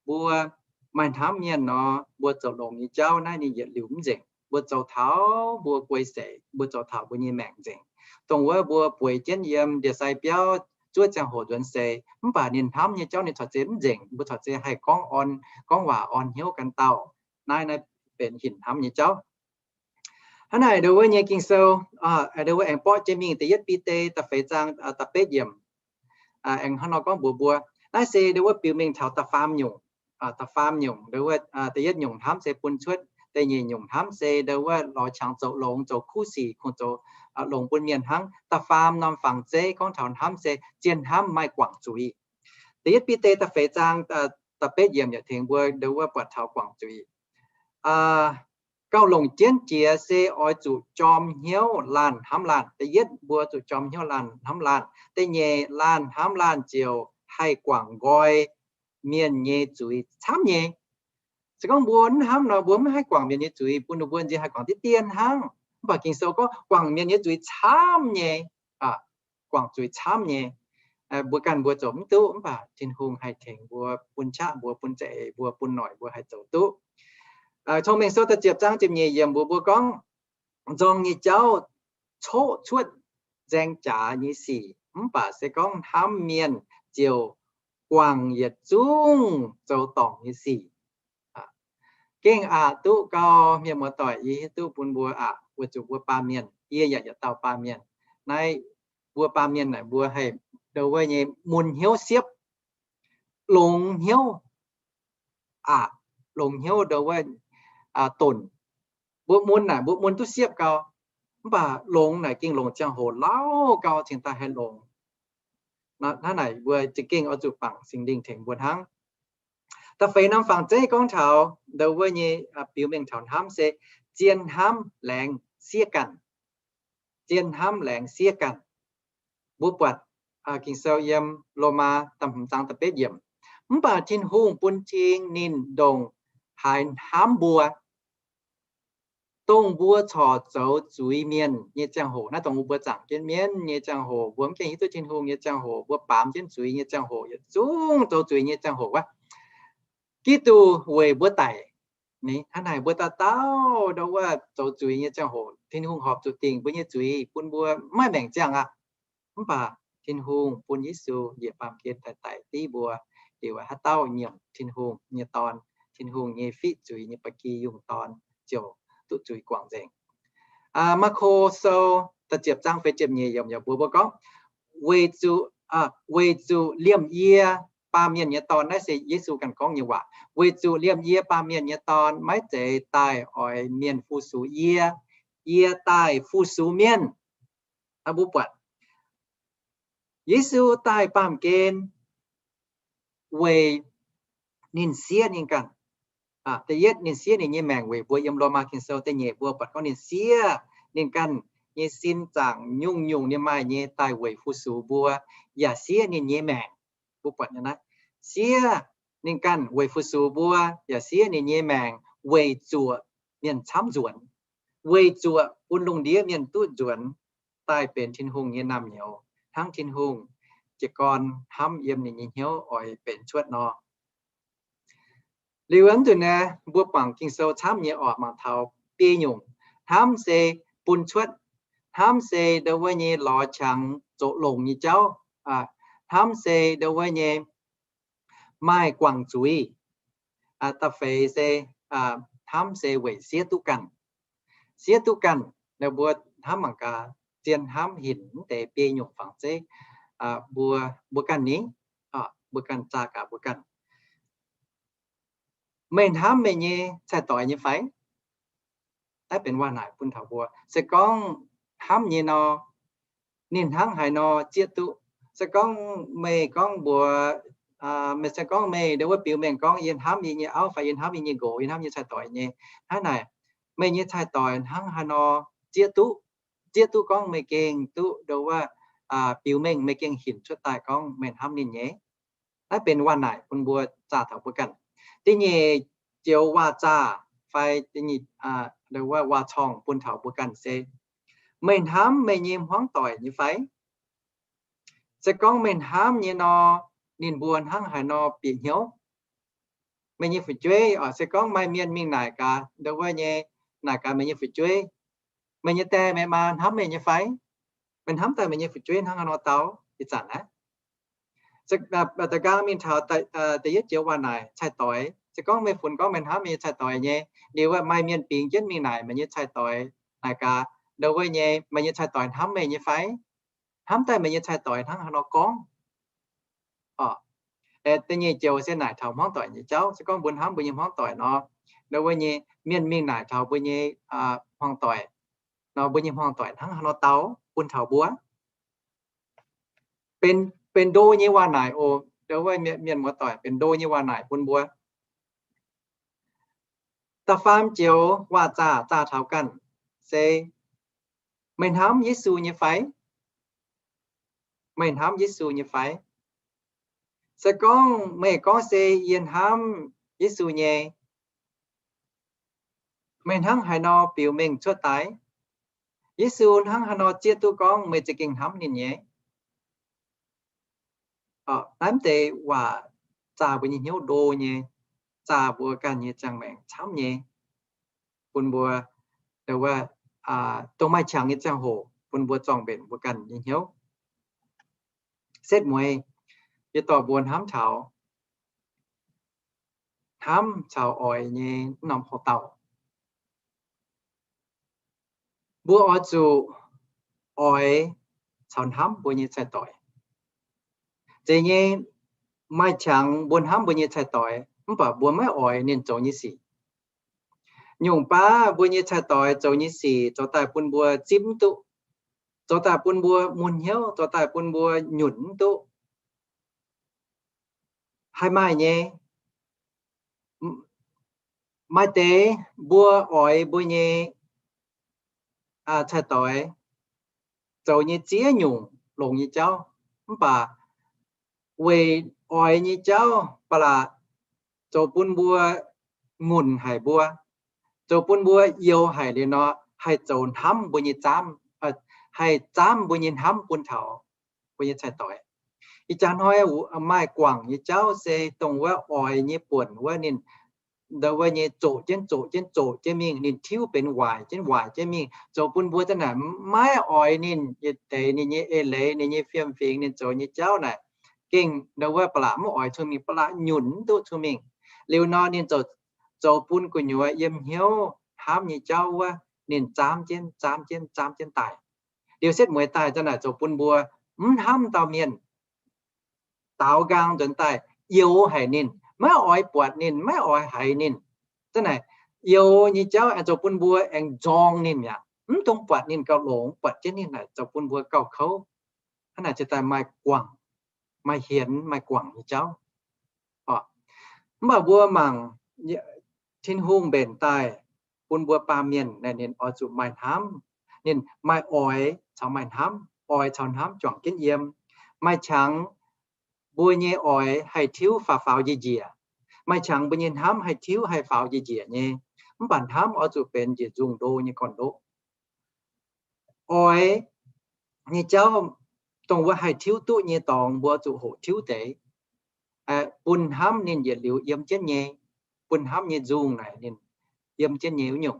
Mbuo maaih hnamv mienh nor, mbuo zoux longx nyei jauv naaiv ninh yietc liuz mv nzengc. Mbuo zoux taux mbuo guei seix, mbuo zoux taux mbuo nyei maengc nzengc. Dongh wuov mbuo bueix jienv yiem ndie-sai biauv zuov ziangh hoc nzuonx seix, mv baac ninh hnamv nyei jauv ninh corc zeiz mv nzengc. Mbuo corc zeiz haih gorngv orn, gorngv waac orn hnyouv ganh dauh. Naaiv, naaiv benx hinc hnamv nyei jauv. Hnangv naaic ndo wuov nyei Ging-Sou, ndo wuov aengx borqv jienv mingh da'yietv Bide da'feix zaang da'betv yiemc. Aengx hnangv nor gorngv mbuox mbuo, naaiv se ndo wuov biux mingh taux da'faam nyungc. Da'faam nyungc, ndo wuov da'yietv nyungc hnamv se bun cuotv, da'nyeic nyungc hnamv se ndo wuov lorz qangx zoux longx, zoux kuv sic kungx zoux longx bun mienh hnangv. Da'faam norm fangx zeiv gorngv taux hnamv se zien hnamv maaih guangc zuiz. Da'yietv Bide da'feix zaang da'betv yiemc yaac tengx mbuo ndo wuov buatc taux guangc zuiz. Gauh longc jienv jiex se oix zuqc jorm hnyouv laanh hnamv laanh. Da'yietv mbuo zuqc jorm hnyouv laanh hnamv laanh. Da'nyeic laanh hnamv laanh ziouc haih guangc nqoi mienh nyei zuiz camv nyei. Se gorngv mbuo mv hnamv nor, mbuo mv haih guangc mienh nyei zuiz, bun ninh mbuo nziex haih guangc diqv dien hnangv. Mv baac Ging-Sou gorngv guangc mienh nyei zuiz camv nyei, guangc zuiz camv nyei. Mbuo ganh mbuo zoux mv duqv, mv baac Tin-Hungh haih tengx mbuo, bun qaqv mbuo, bun za'eix mbuo, bun noic mbuo haih zoux duqv. Cong-Mengh Sou da'ziepc zaang ziepc nyeic yiemc mbuox mbuo gorngv, nzorng nyei jauv coqv cuotv nzaeng jaax nyei sic, mv baac se gorngv hnamv mienh ziouc guangc yietc zungv zoux dorngc nyei sic. Gengh aqc duqv gau, mienh muoz-doic, yie hiuv duqv bun mbuo aqc, weic zuqc mbuo baamh mienh, yie yaac yietc dauh baamh mienh. Naaiv mbuo baamh mienh naaic mbuo haih ndo wuov nyei mun hnyouv siepv, longx hnyouv, aqc, longx hnyouv ndo wuov, donx. Mbuo mun naaic mbuo mun duqv siepv gau, mv baac longx naaic gengh longc ziangh hoc lauh gau cingx daaih haih longx. Hnangv naaic mbuo za'gengh oix zuqc bangc Singx Lingh tengx mbuo hnangv. Da'feix norm fangx zeiv gorngv taux ndo wuov nyei biux mengh taux hnamv se zien hnamv laengz siev ganh. Zien hnamv laengz siev ganh. Mbuo buatc Ging-Sou yiem Lomaa da'hmz zaang da'betv yiemc, mv baac Tin-Hungh bun cing ninh ndongc haaix hnamv mbuo, dongh mbuo corc zoux zuiz mienh nyei ziangh hoc. Naaiv dongh mbuo zaangc jienv mienv nyei ziangh hoc, mbuo mv gaengh hiuv duqv Tin-Hungh nyei ziangh hoc, mbuo baamz jienv zuiz nyei ziangh hoc, yietc zungv zoux zuiz nyei ziangh hoc wuov, Giduc weic mbuo daic. Hnangv naaic mbuo dauh dauh ndo wuov zoux zuiz nyei ziangh hoc, Tin-Hungh horpc zuqc dingc mbuo nyei zuiz bun mbuo maiv maengc ziangh aqv. Mv baac Tin-Hungh bun Yesu njiec baamh gen daaih daic div mbuo, liuz haaix dauh nyiemc Tin-Hungh nyei Dorn, Tin-Hungh nyei fiqv zuiz nyei ba'gi yungh dorn ziouc duqv zuiz guangc nzengc. Maako Sou da'ziepc zaang feix ziepc nyeic yiemc yaac mbuox mbuo gorngv, weic zuqc, weic zuqc liemh yie, baamh mienh nyei dorn, naaiv se Yesu ganh gorngv nyei waac, weic zuqc liemh yie, baamh mienh nyei dorn, maiv zeiz daaih oix mienh fu-sux yie, yie daaih fu-sux mienh. Mbuo buatc Yesu daaih baamh gen weic ninh siev ninh ganh. Da'yietv, ninh siev ninh nyei maengc weic mbuo. Yiem Lomaa Ging-Sou da'nyeic mbuo buatc gorngv ninh siev ninh ganh nyei sin zaangc nyungc-nyungc ninh maaih nyei daaih weic fu-sux mbuo, yaac siev ninh nyei maengc. Mbuo buatc naaiv, siev ninh ganh weic fu-sux mbuo, yaac siev ninh nyei maengc weic zuoqc mienh camv nzuonx, weic zuoqc bun lungh ndiev mienh duqv nzuonx daaih benx Tin-Hungh nyei naamh nyouz, hnangv Tin-Hungh jiez gorn hnamv yiem ninh nyei hnyouv oix benx cuotv nor. Liuz aqv, nzunc naaiv mbuo buangc Ging-Sou camv nyei orqc, mangc taux biei nyungc. Hnamv se bun cuotv. Hnamv se ndo wuov nyei lorz qangx zoux longx nyei jauv. Hnamv se ndo wuov nyei maaih guangc zuiz. Da'feix se hnamv se weic siev duqv ganh. Siev duqv ganh, mbuo hnamv mangc gaax, zien hnamv hinc mv deix biei nyungc fangx zeiv, mbuo, mbuo ganh ni, mbuo ganh zaah gaax mbuo ganh. Meih hnamv meih nyei cai-doix nyei fai? Naaiv benx waac naaic bun taux mbuo. Se gorngv hnamv nyei nor, ninh hnangv haaix nor zieqv duqv? Se gorngv meih gorngv mbuox, meih se gorngv meih ndo wuov biux mengh gorngv, yie hnamv yie nyei auv fai yie hnamv yie nyei nqox, yie hnamv yie nyei cai-doix nyei, hnangv naaic, meih nyei cai-doix hnangv haaix nor zieqv duqv? Zieqv duqv gorngv meih gengh duqv ndo wuov biux mengh, meih gengh hinc cuotv daaih gorngv meih hnamv ninh nyei. Naaiv benx waac naaic bun mbuo zaah taux mbuo ganh. Da'nyeic joux waac zaah fai da'nyeic, ndo wuov waac-corngh bun taux mbuo ganh se, meih hnamv meih nyei hmuangv doic nyei fai? Se gorngv meih hnamv nyei nor, ninh mbuo hnangv haaix nor bieqc hnyouv? Meih nyei fu'jueiv oc, se gorngv maaih mienh mingh naaic gaax, ndo wuov nyei, naaic gaax meih nyei fu'jueiv, meih nyei die meih maa hnamv meih nyei fai? Meih hnamv daaih meih nyei fu'jueiv hnangv haaix nor dau? Ih zanc aqv, da'gaang mingh taux da'yietv joux waac naaic, cai-doix. Se gorngv meih funx gorngv meih hnamv meih nyei cai-doix nyei, liuz maaih mienh bingx jienv mingh naaic meih nyei cai-doix, naaic gaax, ndo wuov nyei, meih nyei cai-doix hnamv meih nyei fai? Hnamv daaih meih nyei cai-doix hnangv haaix nor gorngv? Oc, da'nyeic joux se naaic taux hmuangv doic nyei jauv. Se gorngv mbuo hnamv mbuo nyei hmuangv doic nor, ndo wuov nyei, mienh mingh naaic taux mbuo nyei hmuangv doic nor, mbuo nyei hmuangv doic hnangv haaix nor dau bun taux mbuo? Benx, benx ndo nyei waac naaic oc. Ndo wuov mienh muoz-doic, benx ndo nyei waac naaic bun mbuo. Da'faam joux waac zaah, zaah taux ganh se, meih hnamv Yesu nyei fai? Meih hnamv Yesu nyei fai? Se gorngv meih gorngv se yie hnamv Yesu nyei, meih hnangv haaix nor biux mengh cuotv daaih? Yesu hnangv haaix nor zieqv duqv gorngv meih za'gengh hnamv ninh nyei? Naaiv deix waac zaah mbuo nyei hnyouv ndo nyei, zaah mbuo ganh nyei ziangh maengc camv nyei, bun mbuo, wuov, dongh maaih qangx nyei ziangh hoc bun mbuo zorng-mbenc mbuo ganh nyei hnyouv. Setv mueiz, yie dorh mbuo hnamv taux hnamv caux oix nyei norm houx-dauh. Mbuo oix zuqc oix caux hnamv mbuo nyei cai-doix. Zeiz nyei, maaih qangx mbuo hnamv mbuo nyei cai-doix, mv baac mbuo maiv oix ninh zoux nyei sic. Nyungc baav mbuo nyei cai-doix zoux nyei sic zoux daaih bun mbuo zipv mv duqv, zoux daaih bun mbuo mun hnyouv, zoux daaih bun mbuo nyunc mv duqv. Haih maaih nyei. Maaih deix mbuo oix mbuo nyei cai-doix zoux nyei ziex nyungc longx nyei jauv, mv baac weic oix nyei jauv ba'laqc zoux bun mbuo ngunc haic mbuo, zoux bun mbuo youx haic liuz nor, haih zoux hnamv mbuo nyei zaamv, haih zaamv mbuo nyei hnamv bun taux mbuo nyei cai-doix. Ih jaax hnoi maaih guangc nyei jauv se dongh wuov oix nyei buonc wuov ninh, ndau wuov nyei zoqc jienv zoqc jienv zoqc jienv mingh, ninh tiuv benx waaic jienv waaic jienv mingh, zoux bun mbuo za'naaic maiv oix ninh yietc deix ninh nyei eix leiz, ninh nyei fiem-fingx, ninh zoux nyei jauv naaic, gengh ndau wuov ba'laqc mv oix cun mingh, ba'laqc nyunc mv duqv cun mingh. Liuz nor ninh zoux, zoux bun gu'nyuoz yiem hnyouv hnamv nyei jauv wuov ninh zaamv jienv zaamv jienv zaamv jienv daaih. Liuz setv mueiz daaih za'naaic zoux bun mbuo mv hnamv dauh mienh, daaux nqaang nzuonx daaih youx haic ninh, maiv oix buatc ninh, maiv oix haiz ninh. Za'naaic youx nyei jauv aengx zoux bun mbuo aengx nzorng ninh mi'aqv, mv dungx buatc ninh gauh longx, buatc jienv ninh naaic zoux bun mbuo gauh kouv. Hnangv naaic ziouc daaih maaih guangc, maaih hienx, maaih guangc nyei jauv. Mv baac mbuo mangc Tin-Hungh mbenc daaih bun mbuo baamh mienh naaic ninh oix zuqc maaih hnamv, ninh maaih oix caux maaih hnamv, oix caux hnamv juangc jienv yiem. Maaih qangx mbuo nyei oix haih tiuv faaux faaux njiec njiec, maaih qangx mbuo nyei hnamv haih tiuv haih faaux njiec njiec nyei. Mv baac hnamv oix zuqc benx njiec nzungh ndo nyei gorn-ndoqv. Oix nyei jauv dongh wuov haih tiuv duqv nyei dorngx mbuo zuqc hoqc tiuv deix, bun hnamv ninh yietc liuz yiem jienv nyei, bun hnamv nyei nzungh naaic ninh yiem jienv nyei wuov nyungc.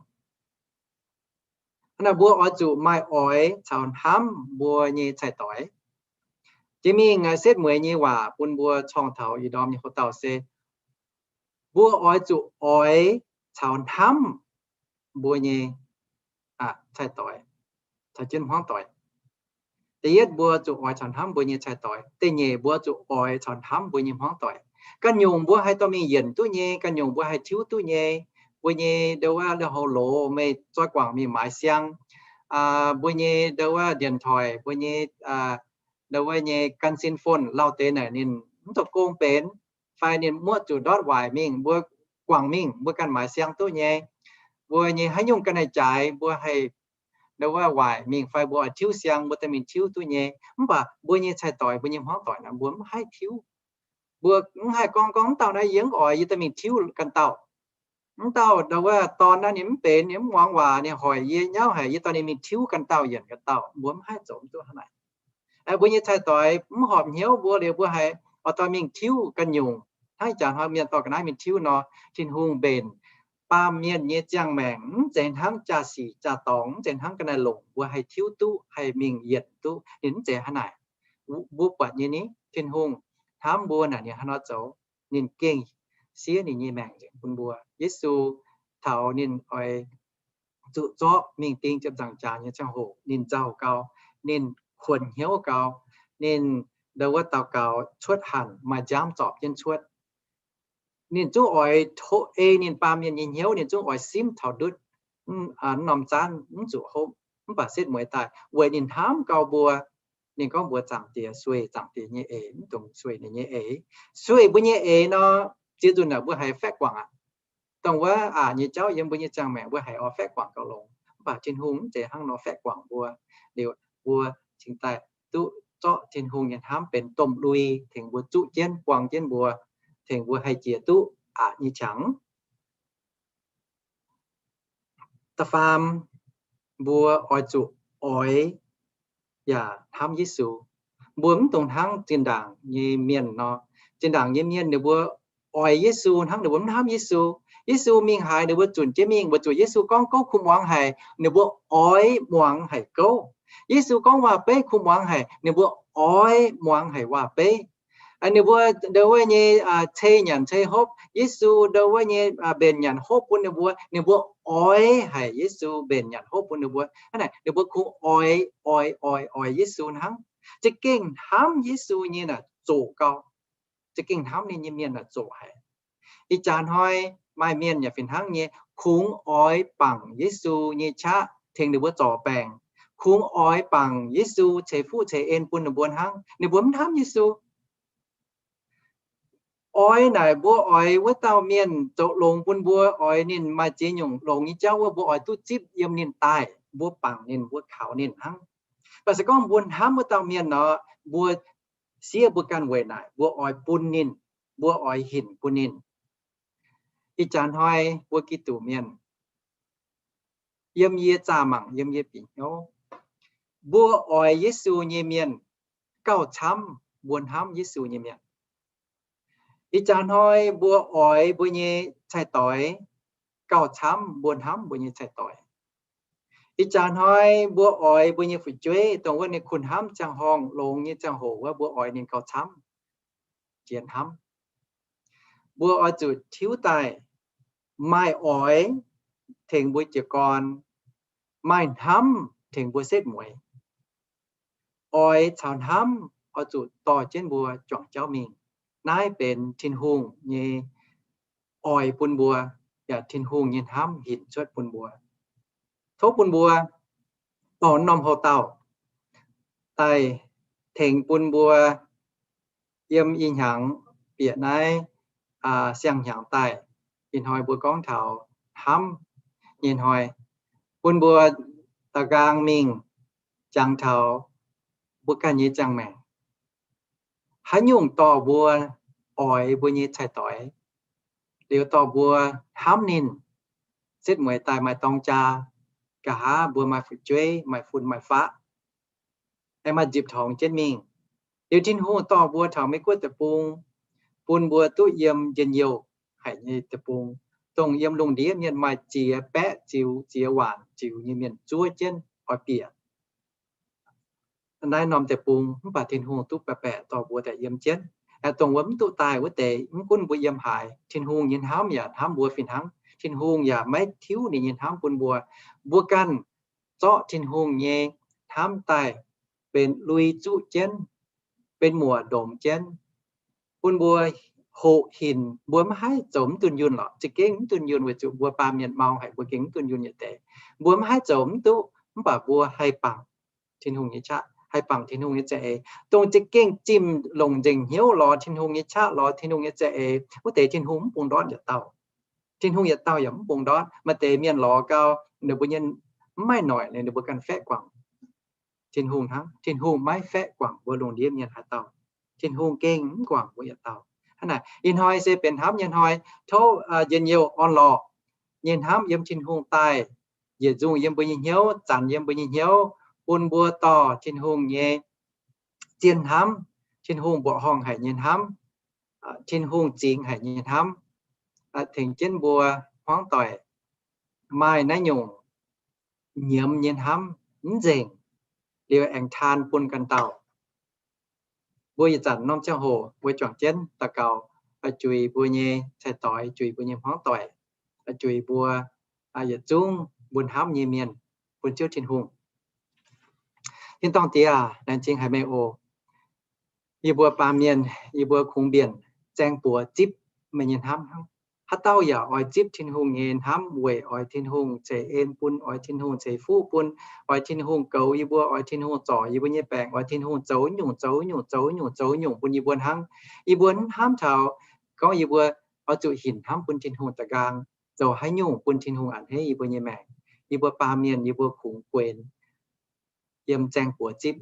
Hnangv naaic mbuo oix zuqc maaih oix caux hnamv mbuo nyei cai-doix. Jiex mingh setv mueiz nyei waac bun mbuo corng taux ih ndorm nyei houx-dauh se mbuo oix zuqc oix caux hnamv mbuo nyei cai-doix, caux jienv hmuangv doic. Da'yietv mbuo zuqc oix caux hnamv mbuo nyei cai-doix. Da'nyeic mbuo zuqc oix caux hnamv mbuo nyei hmuangv doic. Ganh nyungc mbuo haih dorh mingh yienc duqv nyei, ganh nyungc mbuo haih tiuv duqv nyei. Mbuo nyei ndau wuov lui-houx loz meih zoi guangc mingh maaiz siang, mbuo nyei ndau wuov điện thoại, mbuo nyei ndau wuov nyei ganh sin phone lauh deix naaic ninh mv zoux gong benx, fai ninh muoqv zuqc ndortv waaic mingh, mbuo guangc mingh mbuo ganh maaiz siang duqv nyei. Mbuo nyei haaix nyungc ganh haih jaaix, mbuo haih ndau wuov waaic mingh fai mbuo oix tiuv siang mbuo dorh mingh tiuv duqv nyei. Mv baac mbuo nyei cai-doix, mbuo nyei hmuangv doic naaic mbuo mv haih tiuv. Mbuo mv haih gorngv, gorngv mv dauh naaiv yie mv oix, yie dorh mingh tiuv ganh dauh. Mv dauh ndau wuov dorn naaiv ninh mv benx, ninh mv muangx waac, ninh hoic yie nyauv haic, yie dorh ninh mingh tiuv ganh dauh, yienc ganh dauh. Mbuo mv haih zoux mv duqv hnangv naaic. Mbuo nyei cai-doix mv horpc hnyouv mbuo liuz mbuo haiz oix dorh mingh tiuv ganh nyungc. Hnangv ih jaax hnoi mienh dorh ga'naaiv mingh tiuv nor, Tin-Hungh mbenc baamh mienh nyei ziangh maengc mv zeiz hnangv jaa-sic jaa-dorngx, mv zeiz hnangv ga'naaiv-longc mbuo haih tiuv duqv, haih mingh yienc duqv. Ninh mv zeiz hnangv naaic. Mbuo buatc nyei ni, Tin-Hungh hnamv mbuo naaic ninh hnangv nor zoux. Ninh gengh siev ninh nyei maengc nzengc bun mbuo. Yesu taux ninh oix zuqc zorqv mingh ding ziepc nzaangc jaax nyei ziangh hoc, ninh nzauh gau, ninh kuonx hnyouv gau, ninh ndau wuov daux gaux cuotv hanc maaih nziaamv zorpc jienv cuotv. Ninh zungv oix tov ei ninh baamh mienh nyei hnyouv, ninh zungv oix simv taux ndutv norm zaanv mv zuqc hopv. Mv baac setv mueiz daaih weic ninh hnamv gau mbuo, ninh gorngv mbuox Zaangc Diex sueih Zaangc Diex nyei eix, mv dungx sueih ninh nyei eix. Sueih mbuo nyei eix nor, ziex nzunc naaic mbuo haiz faeqv guangc aqv. Dongh wuov aqc nyei jauv yiem mbuo nyei ziangh maengc mbuo haiz oix faeqv guangc gauh longx. Mv baac Tin-Hungh mv zeiz hnangv nor faeqv guangc mbuo. Liuz mbuo cingx daaih duqv zorqv Tin-Hungh nyei hnamv benx domh lui tengx mbuo zuqv jienv buang jienv mbuo, tengx mbuo haih jiex duqv aqc nyei qangx. Da'faam, mbuo oix zuqc oix yaac hnamv Yesu. Mbuo mv dungx hnangv zinh ndaangc nyei mienh nor. Zinh ndaangc nyei mienh ninh mbuo oix Yesu hnangv ninh mbuo mv hnamv Yesu. Yesu mingh haaix ninh mbuo zunc jienv mingh, weic zuqc Yesu gorngv gouv kuh muangx haic, ninh mbuo oix muangx haic gouv. Yesu gorngv waac-beiv kuh muangx haic, ninh mbuo oix muangx haic waac-beiv. Ninh mbuo ndau wuov nyei cei nyanc cei hopv, Yesu ndau wuov nyei mbenc nyanc hopv bun ninh mbuo, ninh mbuo oix haic Yesu mbenc nyanc hopv bun ninh mbuo. Hnangv naaic ninh mbuo kungx oix, oix, oix, oix Yesu hnangv. Za'gengh hnamv Yesu nyei naaic zoqc gau. Za'gengh hnamv ninh nyei mienh naaic zoqc haic. Ih jaax hnoi maaih mienh yaac fih hnangv nyei, kungx oix bangc Yesu nyei qaqv tengx ninh mbuo zorc baengc, kungx oix bangc Yesu ceix fuqv ceix en bun ninh mbuo hnangv. Ninh mbuo mv hnamv Yesu. Oix naaic mbuo oix wuov dauh mienh zoux longx bun mbuo, oix ninh maaih ziex nyungc longx nyei jauv wuov, mbuo oix duqv zipv yiem ninh daaih, mbuo bangc ninh, mbuo kaux ninh hnangv. Mv baac se gorngv mbuo hnamv wuov dauh mienh nor, mbuo siev mbuo ganh weic naaic mbuo oix bun ninh, mbuo oix hinc bun ninh. Ih jaax hnoi mbuo Giduc mienh, yiem yie zaah mangc, yiem yie bieqc hnyouv, mbuo oix Yesu nyei mienh gauh camv mbuo hnamv Yesu nyei mienh. Ih jaax hnoi mbuo oix mbuo nyei cai-doix gauh camv mbuo hnamv mbuo nyei cai-doix. Ih jaax hnoi mbuo oix mbuo nyei fu'jueiv, dongh wuov ninh kuh hnamv ziangh horngh longx nyei ziangh hoc wuov, mbuo oix ninh gauh camv jiex hnamv. Mbuo oix zuqc tiuv daaih maaih oix tengx mbuo jiez gorn, maaih hnamv tengx mbuo setv mueiz. Oix caux hnamv oix zuqc dorh jienv mbuo juangc jauv mingh. Naaiv benx Tin-Hungh nyei oix bun mbuo, yaac Tin-Hungh nyei hnamv hinc cuotv bun mbuo. Tov bun mbuo dorh norm houc dauh daaih tengx bun mbuo yiem ih hnyangx bieqc naaiv siang-hnyangx daaih. Ih hnoi mbuo gorngv taux hnamv nyei hnoi, bun mbuo da'nqaang mingh jangx taux mbuo ganh nyei ziangh maengc. Haaix nyungc dorh mbuo oix mbuo nyei cai-doix, liuz dorh mbuo hnamv ninh, setv mueiz daaih maaih dorng jaa, nqa'haav mbuo maaih fu'jueiv, maaih fun maaih faqv, aengx maaih nzipc torngx jienv mingh. Liuz Tin-Hungh dorh mbuo taux Meiv Guoqv deic-bung, bun mbuo duqv yiem njien-youh haic nyei deic-bung, dongh yiem lungh ndiev mienh maaih ziex baeqv ziux, ziex waanc ziux nyei mienh zuov jienv oix bieqc naaiv norm deic-bung, mv baac Tin-Hungh duqv baeqc baeqc dorh mbuo daaih yiem jienv. Aeqv, dongh wuov mv duqv daaih wuov deix, mv gunv mbuo yiem haaix, Tin-Hungh nyei hnamv yaac hnamv mbuo fih hnangv. Tin-Hungh yaac maiv tiuv ninh nyei hnamv bun mbuo. Mbuo ganh zorqv Tin-Hungh nyei hnamv daaih benx lui zuqv jienv, benx muoc ndomc jienv, bun mbuo hoqc hinc mbuo maiv haih zoux mv dunh yunh lorqc. Za'gengh mv dunh yunh weic zuqc mbuo baamh mienh mau haic, mbuo gengh mv dunh yunh yietc deix. Mbuo maiv haih zoux mv duqv, mv baac mbuo haih bangc Tin-Hungh nyei qaqv, haih bangc Tin-Hungh nyei za'eix. Dongh za'gengh zimh longc nzengc hnyouv lorz Tin-Hungh nyei qaqv, lorz Tin-Hungh nyei za'eix, wuov deix Tin-Hungh mv bung ndortv yietc dauh. Tin-Hungh yietc dauh yaac mv bung ndortv. Maaih deix mienh lorz gau, ninh mbuo nyei mv maaih noic, ninh mbuo ganh faeqv guangc Tin-Hungh hnangv. Tin-Hungh maiv faeqv guangc mbuo lungh ndiev mienh haaix dauh. Tin-Hungh gengh mv guangc mbuo yietc dauh. Hnangv naaic, ih hnoi se benx hnamv nyei hnoi. Tov njien-youh orn-lorqc nyei hnamv yiem Tin-Hungh daaih yietc nzungh yiem mbuo nyei hnyouv, zanc yiem mbuo nyei hnyouv, bun mbuo dorh Tin-Hungh nyei zien hnamv, Tin-Hungh mbuoqc horngh haic nyei hnamv, Tin-Hungh zingx haic nyei hnamv, tengx jienv mbuo hmuangv doic maaih naaiv nyungc nyiemz nyei hnamv mv nzengc, liuz aengx taan bun ganh dauh. Mbuo ih zanc norm ziangh hoc mbuo juangc jienv daux gaux, juix mbuo nyei cai-doix, juix mbuo nyei hmuangv doic, juix mbuo yietc zungv mbuo hnamv nyei mienh bun Ziouv Tin-Hungh. Tin-dorngh Diex, laengz zingh haic meih oc. Yie mbuo baamh mienh, yie mbuo kungx mbienc zaeng buoz zipv meih nyei hnamv hnangv. Haaix dauh yaac oix zipv Tin-Hungh nyei hnamv weic oix Tin-Hungh ceix en bun, oix Tin-Hungh ceix fuqv bun, oix Tin-Hungh goux yie mbuo, oix Tin-Hungh zorc yie mbuo nyei baengc, oix Tin-Hungh zoux nyungc, zoux nyungc, zoux nyungc, zoux nyungc bun yie mbuo hnangv. Yie mbuo mv hnamv taux gorngv yie mbuo oix zuqc hinc hnamv bun Tin-Hungh da'nqaang, zoux haaix nyungc bun Tin-Hungh a'hneiv yie mbuo nyei maengc. Yie mbuo baamh mienh, yie mbuo kungx guenx yiem zaeng buoz zipv.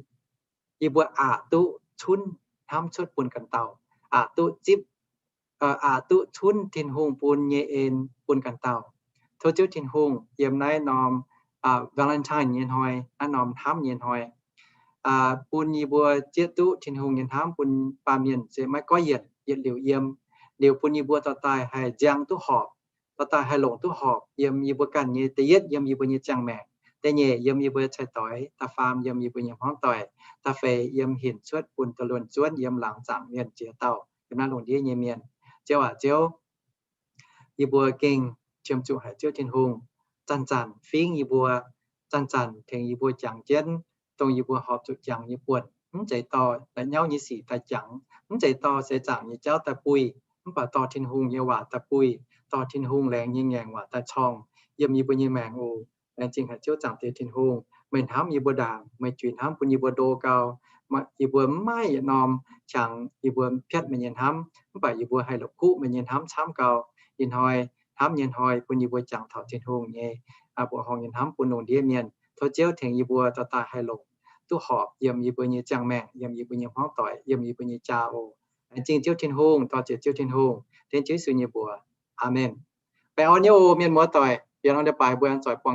Yie mbuo aqc duqv cunv hnamv cuotv bun ganh dauh, aqc duqv zipv, aqc duqv cunv Tin-Hungh bun nyei en bun ganh dauh. Tov Ziouv Tin-Hungh yiem naaiv norm Valentine nyei hnoi, naaiv norm hnamv nyei hnoi, bun yie mbuo zieqv duqv Tin-Hungh nyei hnamv bun baamh mienh se maiv goiv yienc, yietc liuz yiem, liuz bun yie mbuo dorh daaih haih nziang duqv horpc, dorh daaih haih longc duqv horpc yiem yie mbuo ganh nyei, da'yietv yiem yie mbuo nyei ziangh maengc, da'nyeic yiem yie mbuo cai-doix, da'faam yiem yie mbuo nyei hmuangv doic, da'feix yiem hinc cuotv bun da'luonx zuonv yiem laangz zaangc mienh ziex dauh, yiem naaiv lungh ndiev nyei mienh. Ziouv aac, Ziouv, yie mbuo gengh qiemx zuqc haic Ziouv Tin-Hungh zanc-zanc fingv yie mbuo, zanc-zanc tengx yie mbuo jangx jienv dongh yie mbuo horpc zuqc jangx nyei buonc. Mv zeiz dorh la'nyauv nyei sic daaih jangx, mv zeiz dorh seix zaangc nyei jauv daaih buih, mv baac dorh Tin-Hungh nyei waac daaih buih, dorh Tin-Hungh laengz nyei ngaengc waac daaih corng yiem yie mbuo nyei maengc oc. Laengz zingh haic Ziouv Zaangc Diex Tin-Hungh, meih hnamv yie mbuo ndaangc, meih juix hnamv bun yie mbuo ndo gau. Yie mbuo mv maaih yietc norm qangx yie mbuo piatv meih nyei hnamv, mv baac yie mbuo haih la'kuqv meih nyei hnamv camv gau. Ih hnoi hnamv nyei hnoi bun yie mbuo jangx taux Tin-Hungh nyei mbuoqc horngh nyei hnamv bun lungh ndiev mienh. Tov Ziouv tengx yie mbuo dorh daaih haih longc duqv horpc yiem yie mbuo nyei ziangh maengc, yiem yie mbuo nyei hmuangv doic, yiem yie mbuo nyei jaa oc. Laengz zingh Ziouv Tin-Hungh, dorh ziec Ziouv Tin-Hungh, dengv Ziouv Yesu nyei mbuox. Aamen. Baengh orn nyei oc mienh muoz doic, bieqc norm leiz-baaix mbuo aengx zoix buangh